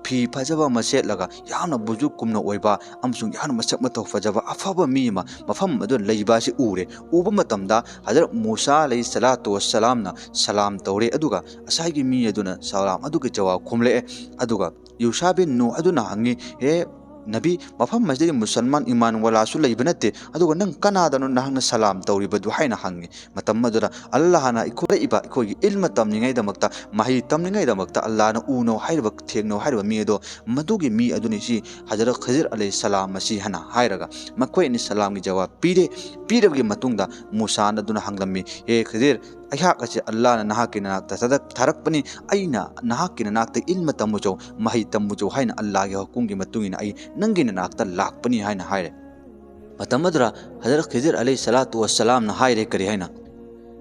ꯐꯤ ꯐꯖꯕ ꯑꯃ ꯁꯦꯠꯂꯒ ꯌꯥꯝꯅ ꯕꯨꯖꯨ ꯀꯨꯝꯅ ꯑꯣꯏꯕ ꯑꯃꯁꯨꯡ ꯌꯥꯝꯅ ꯃꯁꯛ ꯃꯇꯧ ꯐꯖꯕ ꯑꯐꯕ ꯃꯤ ꯑꯃ ꯃꯐꯝ ꯑꯗꯨꯗ ꯂꯩꯕ ꯑꯁꯤ ꯎꯔꯦ꯫ ꯎꯕ ꯃꯇꯝꯗ ꯍꯖꯔꯠ ꯃꯨꯁꯥ ꯑꯂꯩꯍꯤ ꯁꯂꯥꯇꯨ ꯋꯁꯁꯂꯥꯝꯅ ꯁꯂꯥꯝ ꯇꯧꯔꯦ꯫ ꯑꯗꯨꯒ ꯉꯁꯥꯏꯒꯤ ꯃꯤ ꯑꯗꯨꯅ ꯁꯂꯥꯝ ꯑꯗꯨꯒꯤ ꯖꯋꯥꯕ ꯈꯨꯝꯂꯛꯑꯦ꯫ ꯑꯗꯨꯒ ꯌꯨꯁꯥ ꯕꯤꯟ ꯅꯨ ꯑꯗꯨꯅ ꯍꯪꯉꯤ, "ꯍꯦ ꯅꯕꯤ, ꯃꯐꯝ ꯑꯁꯤꯗꯗꯤ ꯃꯨꯁꯜꯃꯥꯟ ꯏꯃꯥꯟ ꯋꯥꯂꯥꯁꯨ ꯂꯩꯕ ꯅꯠꯇꯦ, ꯑꯗꯨꯒ ꯅꯪ ꯀꯅꯥꯗꯅꯣ ꯅꯍꯥꯛꯅ ꯁꯂꯥꯝ ꯇꯧꯔꯤꯕꯗꯨ?" ꯍꯥꯏꯅ ꯍꯪꯉꯤ꯫ ꯃꯇꯝ ꯑꯗꯨꯗ ꯑꯜꯂꯥꯍꯅ ꯑꯩꯈꯣꯏ ꯂꯩꯔꯤꯕ ꯑꯩꯈꯣꯏꯒꯤ ꯏꯜꯃ ꯇꯝꯅꯤꯡꯉꯥꯏꯗꯃꯛꯇ, ꯃꯍꯩ ꯇꯝꯅꯤꯡꯉꯥꯏꯗꯃꯛꯇ ꯑꯜꯂꯥꯍꯅ ꯎꯅꯧ ꯍꯥꯏꯔꯤꯕ, ꯊꯦꯡꯅꯧ ꯍꯥꯏꯔꯤꯕ ꯃꯤ ꯑꯗꯣ, ꯃꯗꯨꯒꯤ ꯃꯤ ꯑꯗꯨꯅꯤ ꯁꯤ ꯍꯖꯔꯠ ꯈꯤꯖꯤꯔ ꯑꯂꯩꯍꯤ ꯁꯂꯥꯝ ꯑꯁꯤ ꯍꯥꯏꯅ ꯍꯥꯏꯔꯒ ꯃꯈꯣꯏ ꯑꯅꯤ ꯁꯂꯥꯝꯒꯤ ꯖꯋꯥꯕ ꯄꯤꯔꯦ꯫ ꯄꯤꯔꯕꯒꯤ ꯃꯇꯨꯡꯗ ꯃꯨꯁꯥꯅ ꯑꯗꯨꯅ ꯍꯪꯂꯝꯃꯤ, "ꯍꯦ ꯈꯤꯖꯤꯔ, ꯑꯩꯍꯥꯛ ꯑꯁꯤ ꯑꯜꯂꯥꯍꯅ ꯅꯍꯥꯛꯀꯤ ꯅꯅꯥꯛꯇ ꯊꯥꯗꯛ-, ꯊꯥꯔꯛꯄꯅꯤ꯫ ꯑꯩꯅ ꯅꯍꯥꯛꯀꯤ ꯅꯅꯥꯛꯇ ꯏꯜꯃ ꯇꯝꯃꯨꯆꯧ, ꯃꯍꯩ ꯇꯝꯃꯨꯆꯧ ꯍꯥꯏꯅ ꯑꯜꯂꯥꯍꯒꯤ ꯍꯨꯀꯨꯝꯒꯤ ꯃꯇꯨꯡ ꯏꯟꯅ ꯑꯩ ꯅꯪꯒꯤ ꯅꯅꯥꯛꯇ ꯂꯥꯛꯄꯅꯤ" ꯍꯥꯏꯅ ꯍꯥꯏꯔꯦ꯫ ꯃꯇꯝ ꯑꯗꯨꯗ ꯍꯖꯔꯠ ꯈꯤꯖꯤꯔ ꯑꯂꯩꯍꯤ ꯁꯂꯥꯇꯨ ꯋꯁꯁꯂꯥꯝꯅ ꯍꯥꯏꯔꯦ, ꯀꯔꯤ ꯍꯥꯏꯅ?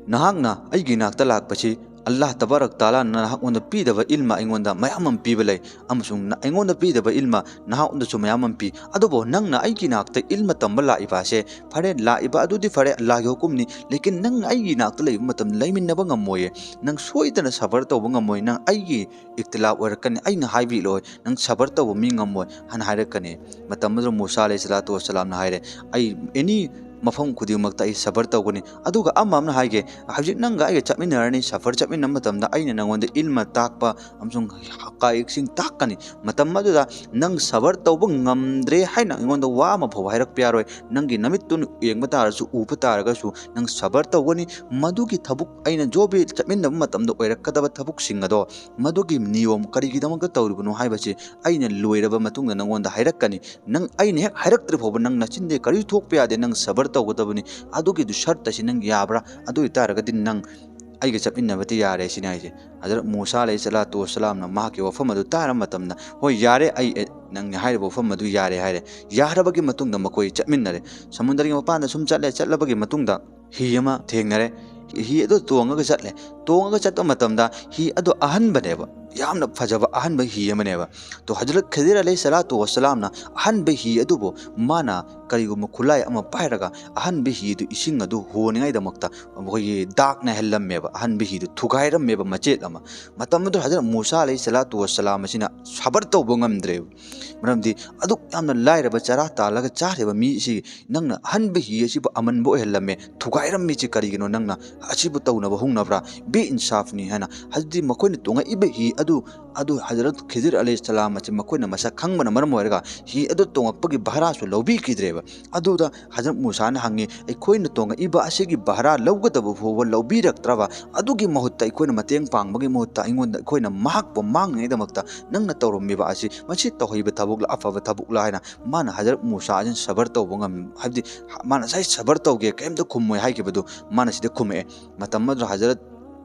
"ꯅꯍꯥꯛꯅ ꯑꯩꯒꯤ ꯅꯥꯛꯇ ꯂꯥꯛꯄꯁꯤ ꯑꯜꯂꯥꯍ ꯇꯕꯥꯔꯛ ꯇꯥꯂꯥꯅ ꯅꯍꯥꯛꯉꯣꯟꯗ ꯄꯤꯗꯕ ꯏꯜꯃ ꯑꯩꯉꯣꯟꯗ ꯃꯌꯥꯝ ꯑꯃ ꯄꯤꯕ ꯂꯩ, ꯑꯃꯁꯨꯡ ꯅ-, ꯑꯩꯉꯣꯟꯗ ꯄꯤꯗꯕ ꯏꯜꯃ ꯅꯍꯥꯛꯉꯣꯟꯗꯁꯨ ꯃꯌꯥꯝ ꯑꯃ ꯄꯤ꯫ ꯑꯗꯨꯕꯨ ꯅꯪꯅ ꯑꯩꯒꯤ ꯅꯥꯛꯇ ꯏꯜꯃ ꯇꯝꯕ ꯂꯥꯛꯏꯕ ꯑꯁꯦ, ꯐꯔꯦ, ꯂꯥꯛꯏꯕ ꯑꯗꯨꯗꯤ ꯐꯔꯦ, ꯑꯜꯂꯥꯍꯒꯤ ꯍꯨꯀꯨꯝꯅꯤ, ꯂꯦꯀꯤꯟ ꯅꯪꯅ ꯑꯩꯒꯤ ꯅꯥꯛꯇ ꯂꯩꯕ ꯃꯇꯝꯗ ꯂꯩꯃꯤꯟꯅꯕ ꯉꯝꯃꯣꯏꯌꯦ, ꯅꯪ ꯁꯣꯏꯗꯅ ꯁꯕꯔ ꯇꯧꯕ ꯉꯝꯃꯣꯏ, ꯅꯪ ꯑꯩꯒꯤ ꯏꯈꯇꯤꯂꯥꯐ ꯑꯣꯏꯔꯛꯀꯅꯤ, ꯑꯩꯅ ꯍꯥꯏꯕꯤꯂꯣꯏ, ꯅꯪ ꯁꯕꯔ ꯇꯧꯕ ꯃꯤ ꯉꯝꯃꯣꯏ" ꯍꯥꯏꯅ ꯍꯥꯏꯔꯛꯀꯅꯤ꯫ ꯃꯇꯝ ꯑꯗꯨꯗ ꯃꯨꯁꯥ ꯑꯂꯩꯍꯤ ꯁꯂꯥꯇꯨ ꯋꯁꯁꯂꯥꯝꯅ ꯍꯥꯏꯔꯦ, "ꯑꯩ ꯑꯦꯅꯤ ꯃꯐꯝ ꯈꯨꯗꯤꯡꯃꯛꯇ ꯑꯩ ꯁꯕꯔ ꯇꯧꯒꯅꯤ꯫ ꯑꯗꯨꯒ ꯑꯃ ꯑꯃꯅ ꯍꯥꯏꯒꯦ, ꯍꯧꯖꯤꯛ ꯅꯪꯒ ꯑꯩꯒ ꯆꯠꯃꯤꯟꯅꯔꯅꯤ, ꯁꯐꯔ ꯆꯠꯃꯤꯟꯅꯕ ꯃꯇꯝꯗ ꯑꯩꯅ ꯅꯪꯉꯣꯟꯗ ꯏꯜꯃ ꯇꯥꯛꯄ ꯑꯃꯁꯨꯡ ꯍꯀꯥꯏꯛꯁꯤꯡ ꯇꯥꯛꯀꯅꯤ꯫ ꯃꯇꯝ ꯑꯗꯨꯗ ꯅꯪ ꯁꯕꯔ ꯇꯧꯕ ꯉꯝꯗ꯭ꯔꯦ ꯍꯥꯏꯅ ꯑꯩꯉꯣꯟꯗ ꯋꯥ ꯑꯃ ꯐꯥꯎꯕ ꯍꯥꯏꯔꯛꯄ ꯌꯥꯔꯣꯏ꯫ ꯅꯪꯒꯤ ꯅꯃꯤꯠꯇꯨꯅ ꯌꯦꯡꯕ ꯇꯥꯔꯁꯨ, ꯎꯕ ꯇꯥꯔꯒꯁꯨ, ꯅꯪ ꯁꯕꯔ ꯇꯧꯒꯅꯤ꯫ ꯃꯗꯨꯒꯤ ꯊꯕꯛ ꯑꯩꯅ ꯖꯣꯕꯤ ꯆꯠꯃꯤꯟꯅꯕ ꯃꯇꯝꯗ ꯑꯣꯏꯔꯛꯀꯗꯕ ꯊꯕꯛꯁꯤꯡ ꯑꯗꯣ, ꯃꯗꯨꯒꯤ ꯅꯤꯌꯣꯝ ꯀꯔꯤꯒꯤꯗꯃꯛꯇ ꯇꯧꯔꯤꯕꯅꯣ ꯍꯥꯏꯕꯁꯤ ꯑꯩꯅ ꯂꯣꯏꯔꯕ ꯃꯇꯨꯡꯗ ꯅꯪꯉꯣꯟꯗ ꯍꯥꯏꯔꯛꯀꯅꯤ꯫ ꯅꯪ ꯑꯩꯅ ꯍꯦꯛ ꯍꯥꯏꯔꯛꯇ꯭ꯔꯤ ꯐꯥꯎꯕ ꯅꯪ ꯅꯆꯤꯟꯗꯒꯤ ꯀꯔꯤꯁꯨ ꯊꯣꯛꯄ ꯌꯥꯗꯦ꯫ ꯅꯪ ꯁꯕꯔ ꯇꯧꯒꯗꯕꯅꯤ꯫ ꯑꯗꯨꯒꯤꯗꯨ ꯁꯔꯠ ꯑꯁꯤ ꯅꯪ ꯌꯥꯕ꯭ꯔꯥ? ꯑꯗꯨ ꯑꯣꯏꯇꯥꯔꯒꯗꯤ ꯅꯪ ꯑꯩꯒ ꯆꯠꯃꯤꯟꯅꯕꯗꯤ ꯌꯥꯔꯦ ꯁꯤꯅꯤ ꯍꯥꯏꯁꯦ꯫ ꯍꯖꯔꯠ ꯃꯨꯁꯥ ꯑꯂꯩꯍꯤ ꯁꯂꯥꯇꯨ ꯋꯁꯁꯂꯥꯝꯅ ꯃꯍꯥꯛꯀꯤ ꯋꯥꯐꯝ ꯑꯗꯨ ꯇꯥꯔꯕ ꯃꯇꯝꯗ, "ꯍꯣꯏ, ꯌꯥꯔꯦ, ꯑꯩ, ꯑꯦ, ꯅꯪꯅ ꯍꯥꯏꯔꯤꯕ ꯋꯥꯐꯝ ꯑꯗꯨ ꯌꯥꯔꯦ" ꯍꯥꯏꯔꯦ꯫ ꯌꯥꯔꯕꯒꯤ ꯃꯇꯨꯡꯗ ꯃꯈꯣꯏ ꯆꯠꯃꯤꯟꯅꯔꯦ꯫ ꯁꯃꯨꯗ꯭ꯔꯒꯤ ꯃꯄꯥꯟꯗ ꯁꯨꯝ ꯆꯠꯂꯦ꯫ ꯆꯠꯂꯕꯒꯤ ꯃꯇꯨꯡꯗ ꯍꯤ ꯑꯃ ꯊꯦꯡꯅꯔꯦ꯫ ꯍꯤ ꯑꯗꯨ ꯇꯣꯡꯉꯒ ꯆꯠꯂꯦ꯫ ꯇꯣꯡꯉꯒ ꯆꯠꯄ ꯃꯇꯝꯗ ꯍꯤ ꯑꯗꯨ ꯑꯍꯟꯕꯅꯦꯕ, ꯌꯥꯝꯅ ꯐꯖꯕ ꯑꯍꯟꯕ ꯍꯤ ꯑꯃꯅꯦꯕ꯫ ꯇꯣ ꯍꯖꯔꯠ ꯈꯤꯗꯤꯔ ꯑꯂꯩꯍꯤ ꯁꯂꯥꯇꯨ ꯋꯁꯁꯂꯥꯝꯅ ꯑꯍꯟꯕ ꯍꯤ ꯑꯗꯨꯕꯨ ꯃꯥꯅ ꯀꯔꯤꯒꯨꯝꯕ ꯈꯨꯠꯂꯥꯏ ꯑꯃ ꯄꯥꯏꯔꯒ ꯑꯍꯟꯕ ꯍꯤꯗꯨ ꯏꯁꯤꯡ ꯑꯗꯨ ꯍꯣꯅꯤꯡꯉꯥꯏꯗꯃꯛꯇ ꯃꯈꯣꯏꯒꯤ ꯗꯥꯛ ꯅꯥꯏꯍꯜꯂꯝꯃꯦꯕ, ꯑꯍꯟꯕ ꯍꯤꯗꯨ ꯊꯨꯒꯥꯏꯔꯝꯃꯦꯕ ꯃꯆꯦꯠ ꯑꯃ꯫ ꯃꯇꯝ ꯑꯗꯨꯗ ꯍꯖꯔꯠ ꯃꯨꯁꯥ ꯑꯂꯩꯍꯤ ꯁꯂꯥꯇꯨ ꯋꯁꯁꯂꯥꯝ ꯑꯁꯤꯅ ꯁꯕꯔ ꯇꯧꯕ ꯉꯝꯗ꯭ꯔꯦꯕ꯫ ꯃꯔꯝꯗꯤ ꯑꯗꯨꯛ ꯌꯥꯝꯅ ꯂꯥꯏꯔꯕ ꯆꯔꯥ ꯇꯥꯜꯂꯒ ꯆꯥꯔꯤꯕ ꯃꯤ ꯑꯁꯤ ꯅꯪꯅ ꯑꯍꯟꯕ ꯍꯤ ꯑꯁꯤꯕꯨ ꯑꯃꯟꯕ ꯑꯣꯏꯍꯜꯂꯝꯃꯦ, ꯊꯨꯒꯥꯏꯔꯝꯃꯤꯁꯤ ꯀꯔꯤꯒꯤꯅꯣ? ꯅꯪꯅ ꯑꯁꯤꯕꯨ ꯇꯧꯅꯕ ꯍꯧꯅꯕ꯭ꯔꯥ? ꯕꯤ ꯏꯟꯁꯥꯐꯅꯤ ꯍꯥꯏꯅ꯫ ꯍꯥꯏꯕꯗꯤ ꯃꯈꯣꯏꯅ ꯇꯣꯡꯉꯛꯏꯕ ꯍꯤ ꯑꯗꯨ, ꯑꯗꯨ ꯍꯖꯔꯠ ꯈꯤꯗꯤꯔ ꯑꯂꯩꯍꯤ ꯁꯂꯥꯝ ꯑꯁꯤ ꯃꯈꯣꯏꯅ ꯃꯁꯛ ꯈꯪꯕꯅ ꯃꯔꯝ ꯑꯣꯏꯔꯒ ꯍꯤ ꯑꯗꯨ ꯇꯣꯡꯉꯛꯄꯒꯤ ꯚꯔꯥꯁꯨ ꯂꯧꯕꯤꯈꯤꯗ꯭ꯔꯦꯕ꯫ ꯑꯗꯨꯗ ꯍꯖꯔꯠ ꯃꯨꯁꯥꯅ ꯍꯪꯉꯤ, "ꯑꯩꯈꯣꯏꯅ ꯇꯣꯡꯉꯛꯏꯕ ꯑꯁꯤꯒꯤ ꯚꯔꯥ ꯂꯧꯒꯗꯕ ꯐꯥꯎꯕ ꯂꯧꯕꯤꯔꯛꯇ꯭ꯔꯕ? ꯑꯗꯨꯒꯤ ꯃꯍꯨꯠꯇ ꯑꯩꯈꯣꯏꯅ ꯃꯇꯦꯡ ꯄꯥꯡꯕꯒꯤ ꯃꯍꯨꯠꯇ ꯑꯩꯉꯣꯟꯗ, ꯑꯩꯈꯣꯏꯅ ꯃꯍꯥꯛꯄꯨ ꯃꯥꯡꯅꯉꯩꯗꯃꯛꯇ ꯅꯪꯅ ꯇꯧꯔꯝꯃꯤꯕ ꯑꯁꯤ, ꯃꯁꯤ ꯇꯧꯍꯩꯕ ꯊꯕꯛꯂ, ꯑꯐꯕ ꯊꯕꯛꯂ?" ꯍꯥꯏꯅ ꯃꯥꯅ ꯍꯖꯔꯠ ꯃꯨꯁꯥ ꯑꯁꯤꯅ ꯁꯕꯔ ꯇꯧꯕ ꯉꯝ-, ꯍꯥꯏꯕꯗꯤ ꯃꯥꯅ ꯉꯁꯥꯏ ꯁꯕꯔ ꯇꯧꯒꯦ, ꯀꯔꯤꯝꯇ ꯈꯨꯝꯃꯣꯏ ꯍꯥꯏꯈꯤꯕꯗꯨ ꯃꯥꯅ ꯁꯤꯗ ꯈꯨꯝꯃꯛꯑꯦ꯫ ꯃꯇꯝ ꯑꯗꯨꯗ ꯍꯖꯔꯠ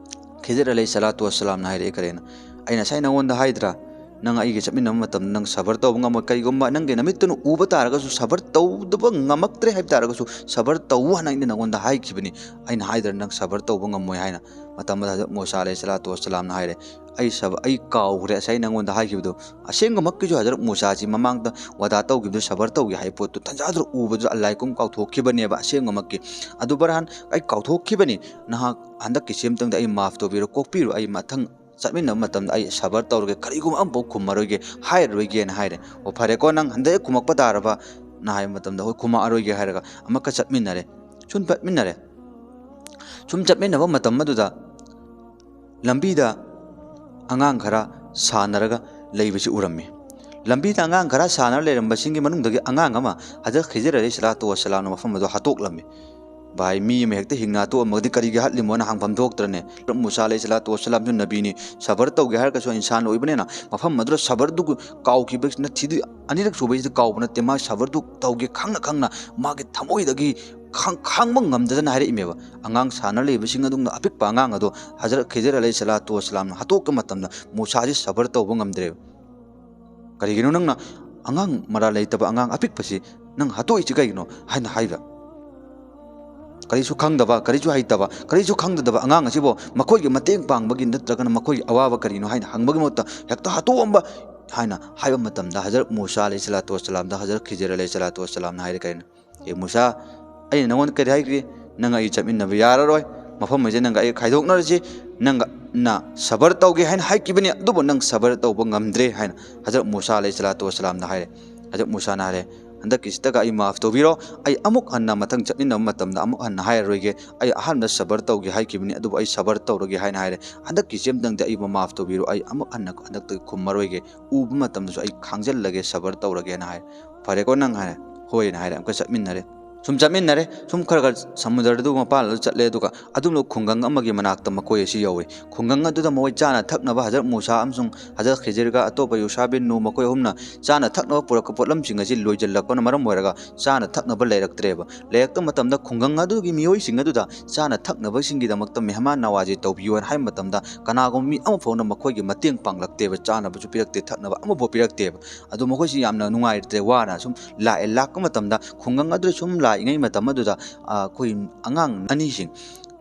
ꯈꯤꯗꯤꯔ ꯑꯂꯩꯍꯤ ꯁꯂꯥꯇꯨ ꯋꯁꯁꯂꯥꯝꯅ ꯍꯥꯏꯔꯛꯑꯦ, ꯀꯔꯤꯅ, "ꯑꯩꯅ ꯉꯁꯥꯏ ꯅꯉꯣꯟꯗ ꯍꯥꯏꯗ꯭ꯔꯥ, ꯅꯪ ꯑꯩꯒ ꯆꯠꯃꯤꯟꯅꯕ ꯃꯇꯝꯗ ꯅꯪ ꯁꯕꯔ ꯇꯧꯕ ꯉꯝꯃꯣꯏ꯫ ꯀꯔꯤꯒꯨꯝꯕ ꯅꯪꯒꯤ ꯅꯃꯤꯠꯇꯨꯅ ꯎꯕ ꯇꯥꯔꯒꯁꯨ, ꯁꯕꯔ ꯇꯧꯗꯕ ꯉꯝꯃꯛꯇ꯭ꯔꯦ ꯍꯥꯏꯕ ꯇꯥꯔꯒꯁꯨ, ꯁꯕꯔ ꯇꯧ ꯍꯥꯏꯅ ꯑꯩꯅ ꯅꯉꯣꯟꯗ ꯍꯥꯏꯈꯤꯕꯅꯤ꯫ ꯑꯩꯅ ꯍꯥꯏꯗ꯭ꯔꯥ ꯅꯪ ꯁꯕꯔ ꯇꯧꯕ ꯉꯝꯃꯣꯏ" ꯍꯥꯏꯅ꯫ ꯃꯇꯝ ꯑꯗꯨꯗ ꯍꯖꯔꯠ ꯃꯨꯁꯥ ꯑꯂꯩꯍꯤ ꯁꯂꯥꯇꯨ ꯋꯁꯁꯂꯥꯝꯅ ꯍꯥꯏꯔꯦ, "ꯑꯩ ꯁꯕ-, ꯑꯩ ꯀꯥꯎꯈ꯭ꯔꯦ ꯉꯁꯥꯏ ꯅꯉꯣꯟꯗ ꯍꯥꯏꯈꯤꯕꯗꯣ"꯫ ꯑꯁꯦꯡꯕꯃꯛꯀꯤꯁꯨ ꯍꯖꯔꯠ ꯃꯨꯁꯥꯁꯤ ꯃꯃꯥꯡꯗ ꯋꯥꯗꯥ ꯇꯧꯈꯤꯕꯗꯨ, ꯁꯕꯔ ꯇꯧꯒꯦ ꯍꯥꯏꯕ ꯄꯣꯠꯇꯨ ꯇꯟꯖꯥꯗꯨꯗ ꯎꯕꯗꯨꯗ ꯑꯜꯂꯥꯍꯀꯨꯝ ꯀꯥꯎꯊꯣꯛꯈꯤꯕꯅꯦꯕ ꯑꯁꯦꯡꯕꯃꯛꯀꯤ꯫ "ꯑꯗꯨ ꯕꯔꯍꯥꯟ, ꯑꯩ ꯀꯥꯎꯊꯣꯛꯈꯤꯕꯅꯤ, ꯅꯍꯥꯛ ꯍꯟꯗꯛꯀꯤꯁꯤ ꯑꯃꯇꯪꯗ ꯑꯩ ꯃꯥꯐ ꯇꯧꯕꯤꯔꯣ, ꯀꯣꯛꯄꯤꯔꯣ, ꯑꯩ ꯃꯊꯪ ꯆꯠꯃꯤꯟꯅꯕ ꯃꯇꯝꯗ ꯑꯩ ꯁꯕꯔ ꯇꯧꯔꯒꯦ, ꯀꯔꯤꯒꯨꯝꯕ ꯑꯃꯐꯥꯎ ꯈꯨꯝꯃꯔꯣꯏꯒꯦ, ꯍꯥꯏꯔꯔꯣꯏꯒꯦꯅ" ꯍꯥꯏꯔꯦ꯫ "ꯑꯣ, ꯐꯔꯦꯀꯣ, ꯅꯪ ꯍꯟꯗꯛ ꯍꯦꯛ ꯈꯨꯝꯃꯛꯄ ꯇꯥꯔꯕ, ꯍꯥꯏꯕ ꯃꯇꯝꯗ, "ꯍꯣꯏ, ꯈꯨꯝꯃꯛꯑꯔꯣꯏꯒꯦ" ꯍꯥꯏꯔꯒ ꯑꯃꯨꯛꯀ ꯆꯠꯃꯤꯟꯅꯔꯦ꯫ ꯁꯨꯝ ꯆꯠꯃꯤꯟꯅꯔꯦ꯫ ꯁꯨꯝ ꯆꯠꯃꯤꯟꯅꯕ ꯃꯇꯝ ꯑꯗꯨꯗ ꯂꯝꯕꯤꯗ ꯑꯉꯥꯡ ꯈꯔ ꯁꯥꯟꯅꯔꯒ ꯂꯩꯕꯁꯤ ꯎꯔꯝꯃꯤ꯫ ꯂꯝꯕꯤꯗ ꯑꯉꯥꯡ ꯈꯔ ꯁꯥꯟꯅꯔ ꯂꯩꯔꯝꯕꯁꯤꯡꯒꯤ ꯃꯅꯨꯡꯗꯒꯤ ꯑꯉꯥꯡ ꯑꯃ ꯍꯖꯔꯠ ꯈꯤꯖꯤꯔ ꯑꯂꯩꯍꯤ ꯁꯂꯥꯇꯨ ꯋꯥꯁꯂꯥꯝꯅ ꯃꯐꯝ ꯑꯗꯨ ꯍꯥꯠꯇꯣꯛꯂꯝꯃꯤ꯫ ꯚꯥꯏ, ꯃꯤ ꯑꯃ ꯍꯦꯛꯇ ꯍꯤꯡꯅ ꯍꯥꯠꯇꯣꯛꯑꯝꯃꯒꯗꯤ ꯀꯔꯤꯒꯤ ꯍꯥꯠꯂꯤꯃꯣꯅ ꯍꯪꯐꯝ ꯊꯣꯛꯇ꯭ꯔꯅꯦ? ꯍꯖꯔꯠ ꯃꯨꯁꯥ ꯑꯂꯩꯍꯤ ꯁꯂꯥꯇꯨ ꯋꯥꯁꯂꯥꯝꯁꯨ ꯅꯕꯤꯅꯤ, ꯁꯕꯔ ꯇꯧꯒꯦ ꯍꯥꯏꯔꯒꯁꯨ ꯏꯟꯁꯥꯟ ꯑꯣꯏꯕꯅꯤꯅ ꯃꯐꯝ ꯑꯗꯨꯗ ꯁꯕꯔꯗꯨ ꯀꯥꯎꯈꯤꯕ ꯅꯠꯇꯦ, ꯑꯅꯤꯔꯛ ꯁꯨꯕꯩꯁꯤꯗ ꯀꯥꯎꯕ ꯅꯠꯇꯦ, ꯃꯥ ꯁꯕꯔꯗꯨ ꯇꯧꯒꯦ ꯈꯪꯅ ꯈꯪꯅ ꯃꯥꯒꯤ ꯊꯃꯣꯏꯗꯒꯤ ꯈꯥꯡ-, ꯈꯥꯡꯕ ꯉꯝꯗꯗꯅ ꯍꯥꯏꯔꯛꯏꯃꯦꯕ꯫ ꯑꯉꯥꯡ ꯁꯥꯟꯅ ꯂꯩꯕꯁꯤꯡ ꯑꯗꯨꯅ ꯑꯄꯤꯛꯄ ꯑꯉꯥꯡ ꯑꯗꯣ ꯍꯖꯔꯠ ꯈꯤꯖꯤꯔ ꯑꯂꯩꯍꯤ ꯁꯂꯥꯇꯨ ꯋꯥꯁꯂꯥꯝꯅ ꯍꯥꯠꯇꯣꯛꯄ ꯃꯇꯝꯗ ꯃꯨꯁꯥꯁꯤ ꯁꯕꯔ ꯇꯧꯕ ꯉꯝꯗ꯭ꯔꯦꯕ꯫ "ꯀꯔꯤꯒꯤꯅꯣ ꯅꯪꯅ ꯑꯉꯥꯡ ꯃꯔꯥꯜ ꯂꯩꯇꯕ ꯑꯉꯥꯡ ꯑꯄꯤꯛꯄꯁꯤ ꯅꯪ ꯍꯥꯠꯇꯣꯛꯏꯁꯤ ꯀꯩꯒꯤꯅꯣ?" ꯍꯥꯏꯅ ꯍꯥꯏꯕ꯫ ꯀꯔꯤꯁꯨ ꯈꯪꯗꯕ, ꯀꯔꯤꯁꯨ ꯍꯩꯇꯕ, ꯀꯔꯤꯁꯨ ꯈꯪꯗꯗꯕ ꯑꯉꯥꯡ ꯑꯁꯤꯕꯨ ꯃꯈꯣꯏꯒꯤ ꯃꯇꯦꯡ ꯄꯥꯡꯕꯒꯤ ꯅꯠꯇ꯭ꯔꯒꯅ ꯃꯈꯣꯏꯒꯤ ꯑꯋꯥꯕ ꯀꯔꯤꯅꯣ ꯍꯥꯏꯅ ꯍꯪꯕꯒꯤ ꯃꯍꯨꯠꯇ ꯍꯦꯛꯇ ꯍꯥꯠꯇꯣꯛꯑꯝꯕ ꯍꯥꯏꯅ ꯍꯥꯏꯕ ꯃꯇꯝꯗ ꯍꯖꯔꯠ ꯃꯨꯁꯥ ꯑꯂꯩꯍꯤ ꯁꯂꯥꯇꯨ ꯋꯥꯁꯂꯥꯝꯗ ꯍꯖꯔꯠ ꯈꯤꯖꯤꯔ ꯑꯂꯩꯍꯤ ꯁꯂꯥꯇꯨ ꯋꯥꯁꯂꯥꯝꯅ ꯍꯥꯏꯔꯦ ꯀꯩꯅꯣ, "ꯑꯦ ꯃꯨꯁꯥ, ꯑꯩꯅ ꯅꯪꯉꯣꯟꯗ ꯀꯔꯤ ꯍꯥꯏꯈ꯭ꯔꯤ? ꯅꯪ ꯑꯩ ꯆꯠꯃꯤꯟꯅꯕ ꯌꯥꯔꯔꯣꯏ, ꯃꯐꯝ ꯑꯁꯤꯗ ꯅꯪꯒ ꯑꯩ ꯈꯥꯏꯗꯣꯛꯅꯔꯁꯤ, ꯅꯪꯅ ꯁꯕꯔ ꯇꯧꯒꯦ ꯍꯥꯏꯅ ꯍꯥꯏꯈꯤꯕꯅꯤ, ꯑꯗꯨꯕꯨ ꯅꯪ ꯁꯕꯔ ꯇꯧꯕ ꯉꯝꯗ꯭ꯔꯦ" ꯍꯥꯏꯅ ꯍꯖꯔꯠ ꯃꯨꯁꯥ ꯑꯂꯩꯍꯤ ꯁꯂꯥꯇꯨ ꯋꯥꯁꯂꯥꯝꯗ ꯍꯥꯏꯔꯦ꯫ ꯍꯖꯔꯠ ꯃꯨꯁꯥꯅ ꯍꯥꯏꯔꯦ, "ꯍꯟꯗꯛꯀꯤꯁꯤꯗꯒ ꯑꯩ ꯃꯥꯐ ꯇꯧꯕꯤꯔꯣ, ꯑꯩ ꯑꯃꯨꯛ ꯍꯟꯅ ꯃꯊꯪ ꯆꯠꯃꯤꯟꯅꯕ ꯃꯇꯝꯗ ꯑꯃꯨꯛ ꯍꯟꯅ ꯍꯥꯏꯔꯔꯣꯏꯒꯦ, ꯑꯩ ꯑꯍꯥꯟꯕꯗ ꯁꯕꯔ ꯇꯧꯒꯦ ꯍꯥꯏꯈꯤꯕꯅꯤ, ꯑꯗꯨꯕꯨ ꯑꯩ ꯁꯕꯔ ꯇꯧꯔꯒꯦ" ꯍꯥꯏꯅ ꯍꯥꯏꯔꯦ꯫ "ꯍꯟꯗꯛꯀꯤꯁꯤ ꯑꯃꯇꯪꯗꯤ ꯑꯩꯕꯨ ꯃꯥꯐ ꯇꯧꯕꯤꯔꯣ, ꯑꯩ ꯑꯃꯨꯛ ꯍꯟꯅ ꯍꯟꯗꯛꯇꯒꯤ ꯈꯨꯝꯃꯔꯣꯏꯒꯦ, ꯎꯕ ꯃꯇꯝꯗꯁꯨ ꯑꯩ ꯈꯥꯡꯖꯜꯂꯒꯦ, ꯁꯕꯔ ꯇꯧꯔꯒꯦꯅ" ꯍꯥꯏꯔꯦ꯫ "ꯐꯔꯦꯀꯣ ꯅꯪ" ꯍꯥꯏꯔꯦ꯫ "ꯍꯣꯏꯅ" ꯍꯥꯏꯔꯦ꯫ ꯑꯃꯨꯛꯀ ꯆꯠꯃꯤꯟꯅꯔꯦ꯫ ꯁꯨꯝ ꯆꯠꯃꯤꯟꯅꯔꯦ꯫ ꯁꯨꯝ ꯈꯔ ꯈꯔ ꯁꯃꯨꯗ꯭ꯔꯗꯨ ꯃꯄꯥꯟꯗ ꯆꯠꯂꯦ, ꯑꯗꯨꯒ ꯑꯗꯨꯝꯅ ꯈꯨꯡꯒꯪ ꯑꯃꯒꯤ ꯃꯅꯥꯛꯇ ꯃꯈꯣꯏ ꯑꯁꯤ ꯌꯧꯏ꯫ ꯈꯨꯡꯒꯪ ꯑꯗꯨꯗ ꯃꯈꯣꯏ ꯆꯥꯅ ꯊꯛꯅꯕ ꯍꯖꯔꯠ ꯃꯨꯁꯥ ꯑꯃꯁꯨꯡ ꯍꯖꯔꯠ ꯈꯤꯖꯤꯔꯒ ꯑꯇꯣꯞꯄ ꯌꯨꯁꯥ ꯕꯤꯟ ꯅꯨ ꯃꯈꯣꯏ ꯑꯍꯨꯝꯅ ꯆꯥꯅ ꯊꯛꯅꯕ ꯄꯨꯔꯛꯄ ꯄꯣꯠꯂꯝꯁꯤꯡ ꯑꯁꯤ ꯂꯣꯏꯁꯤꯜꯂꯛꯄꯅ ꯃꯔꯝ ꯑꯣꯏꯔꯒ ꯆꯥꯅ ꯊꯛꯅꯕ ꯂꯩꯔꯛꯇ꯭ꯔꯦꯕ꯫ ꯂꯩꯔꯛꯇ ꯃꯇꯝꯗ ꯈꯨꯡꯒꯪ ꯑꯗꯨꯒꯤ ꯃꯤꯑꯣꯏꯁꯤꯡ ꯑꯗꯨꯗ ꯆꯥꯅ ꯊꯛꯅꯕꯁꯤꯡꯒꯤꯗꯃꯛꯇ ꯃꯦꯍꯃꯥꯟ ꯅꯋꯥꯖꯤ ꯇꯧꯕꯤꯌꯨ ꯍꯥꯏꯅ ꯍꯥꯏꯕ ꯃꯇꯝꯗ ꯀꯅꯥꯒꯨꯝꯕ ꯃꯤ ꯑꯃꯐꯥꯎꯅ ꯃꯈꯣꯏꯒꯤ ꯃꯇꯦꯡ ꯄꯥꯡꯂꯛꯇꯦꯕ, ꯆꯥꯅꯕꯁꯨ ꯄꯤꯔꯛꯇꯦ, ꯊꯛꯅꯕ ꯑꯃꯐꯥꯎ ꯄꯤꯔꯛꯇꯦꯕ꯫ ꯑꯗꯨ ꯃꯈꯣꯏꯁꯤ ꯌꯥꯝꯅ ꯅꯨꯡꯉꯥꯏꯇ꯭ꯔꯦ, ꯋꯥꯅ ꯁꯨꯝ ꯂꯥꯛꯑꯦ꯫ ꯂꯥꯛꯄ ꯃꯇꯝꯗ ꯈꯨꯡꯒꯪ ꯑꯗꯨꯗ ꯁꯨꯝ ꯂꯥꯛꯏꯉꯩ ꯃꯇꯝ ꯑꯗꯨꯗ, ꯑ, ꯑꯩꯈꯣꯏ ꯑꯉꯥꯡ ꯑꯅꯤꯁꯤꯡ,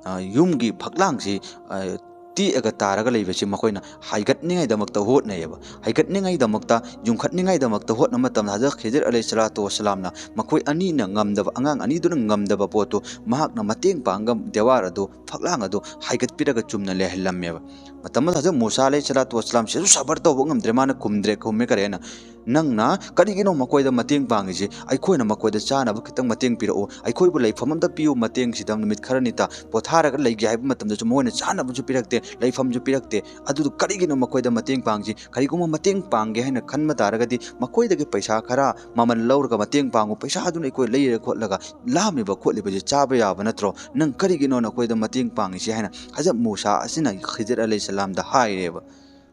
ꯑ, ꯌꯨꯝꯒꯤ ꯐꯛꯂꯥꯡꯁꯤ, ꯑ, ꯇꯦꯛꯑꯒ ꯇꯥꯔꯒ ꯂꯩꯕꯁꯤ ꯃꯈꯣꯏꯅ ꯍꯥꯏꯒꯠꯅꯤꯡꯉꯥꯏꯗꯃꯛꯇ ꯍꯣꯠꯅꯩꯌꯦꯕ꯫ ꯍꯥꯏꯒꯠꯅꯤꯡꯉꯥꯏꯗꯃꯛꯇ, ꯌꯨꯡꯈꯠꯅꯤꯡꯉꯥꯏꯗꯃꯛꯇ ꯍꯣꯠꯅꯕ ꯃꯇꯝꯗ ꯍꯖꯔꯠ ꯈꯤꯖꯤꯔ ꯑꯂꯩꯍꯤ ꯁꯂꯥꯇꯨ ꯋꯥꯁꯂꯥꯝꯅ ꯃꯈꯣꯏ ꯑꯅꯤꯅ ꯉꯝꯗꯕ, ꯑꯉꯥꯡ ꯑꯅꯤꯗꯨꯅ ꯉꯝꯗꯕ ꯄꯣꯠꯇꯨ ꯃꯍꯥꯛꯅ ꯃꯇꯦꯡ ꯄꯥꯡꯉꯒ ꯗꯦꯋꯥꯔ ꯑꯗꯨ, ꯐꯛꯂꯥꯡ ꯑꯗꯨ ꯍꯥꯏꯒꯠꯄꯤꯔꯒ ꯆꯨꯝꯅ ꯂꯩꯍꯜꯂꯝꯃꯦꯕ꯫ ꯃꯇꯝ ꯑꯗꯨꯗ ꯍꯖꯔꯠ ꯃꯨꯁꯥ ꯑꯂꯩꯍꯤ ꯁꯂꯥꯇꯨ ꯋꯥꯁꯂꯥꯝ ꯁꯤꯁꯨ ꯁꯕꯔ ꯇꯧꯕ ꯉꯝꯗ꯭ꯔꯦ, ꯃꯥꯅ ꯈꯨꯝꯗ꯭ꯔꯦ, ꯈꯨꯝꯃꯦ ꯀꯔꯦꯅ꯫ ꯅꯪꯅ ꯀꯔꯤꯒꯤꯅꯣ ꯃꯈꯣꯏꯗ ꯃꯇꯦꯡ ꯄꯥꯡꯉꯤꯁꯤ? ꯑꯩꯈꯣꯏꯅ ꯃꯈꯣꯏꯗ ꯆꯥꯅꯕ ꯈꯤꯇꯪ ꯃꯇꯦꯡ ꯄꯤꯔꯛꯎ, ꯑꯩꯈꯣꯏꯕꯨ ꯂꯩꯐꯝ ꯑꯝꯇ ꯄꯤꯌꯨ, ꯃꯇꯦꯡꯁꯤꯗ ꯅꯨꯃꯤꯠ ꯈꯔꯅꯤꯇ ꯄꯣꯊꯥꯔꯒ ꯂꯩꯒꯦ ꯍꯥꯏꯕ ꯃꯇꯝꯗꯁꯨ ꯃꯈꯣꯏꯅ ꯆꯥꯅꯕꯁꯨ ꯄꯤꯔꯛꯇꯦ, ꯂꯩꯐꯝꯁꯨ ꯄꯤꯔꯛꯇꯦ꯫ ꯑꯗꯨꯗꯨ ꯀꯔꯤꯒꯤꯅꯣ ꯃꯈꯣꯏꯗ ꯃꯇꯦꯡ ꯄꯥꯡꯁꯤ? ꯀꯔꯤꯒꯨꯝꯕ ꯃꯇꯦꯡ ꯄꯥꯡꯒꯦ ꯍꯥꯏꯅ ꯈꯟꯕ ꯇꯥꯔꯒꯗꯤ ꯃꯈꯣꯏꯗꯒꯤ ꯄꯩꯁꯥ ꯈꯔ ꯃꯃꯜ ꯂꯧꯔꯒ ꯃꯇꯦꯡ ꯄꯥꯡꯉꯨ, ꯄꯩꯁꯥꯗꯨꯅ ꯑꯩꯈꯣꯏ ꯂꯩꯔ ꯈꯣꯠꯂꯒ ꯂꯥꯝꯃꯤꯕ ꯈꯣꯠꯂꯤꯕꯁꯦ ꯆꯥꯕ ꯌꯥꯕ ꯅꯠꯇ꯭ꯔꯣ? ꯅꯪ ꯀꯔꯤꯒꯤꯅꯣ ꯅꯈꯣꯏꯗ ꯃꯇꯦꯡ ꯄꯥꯡꯉꯤꯁꯤ ꯍꯥꯏꯅ ꯍꯖꯔꯠ ꯃꯨꯁꯥ ꯑꯁꯤꯅ ꯈꯤꯖꯤꯔ ꯑꯂꯩꯍꯤ ꯁꯂꯥꯝꯗ ꯍꯥꯏꯔꯦꯕ꯫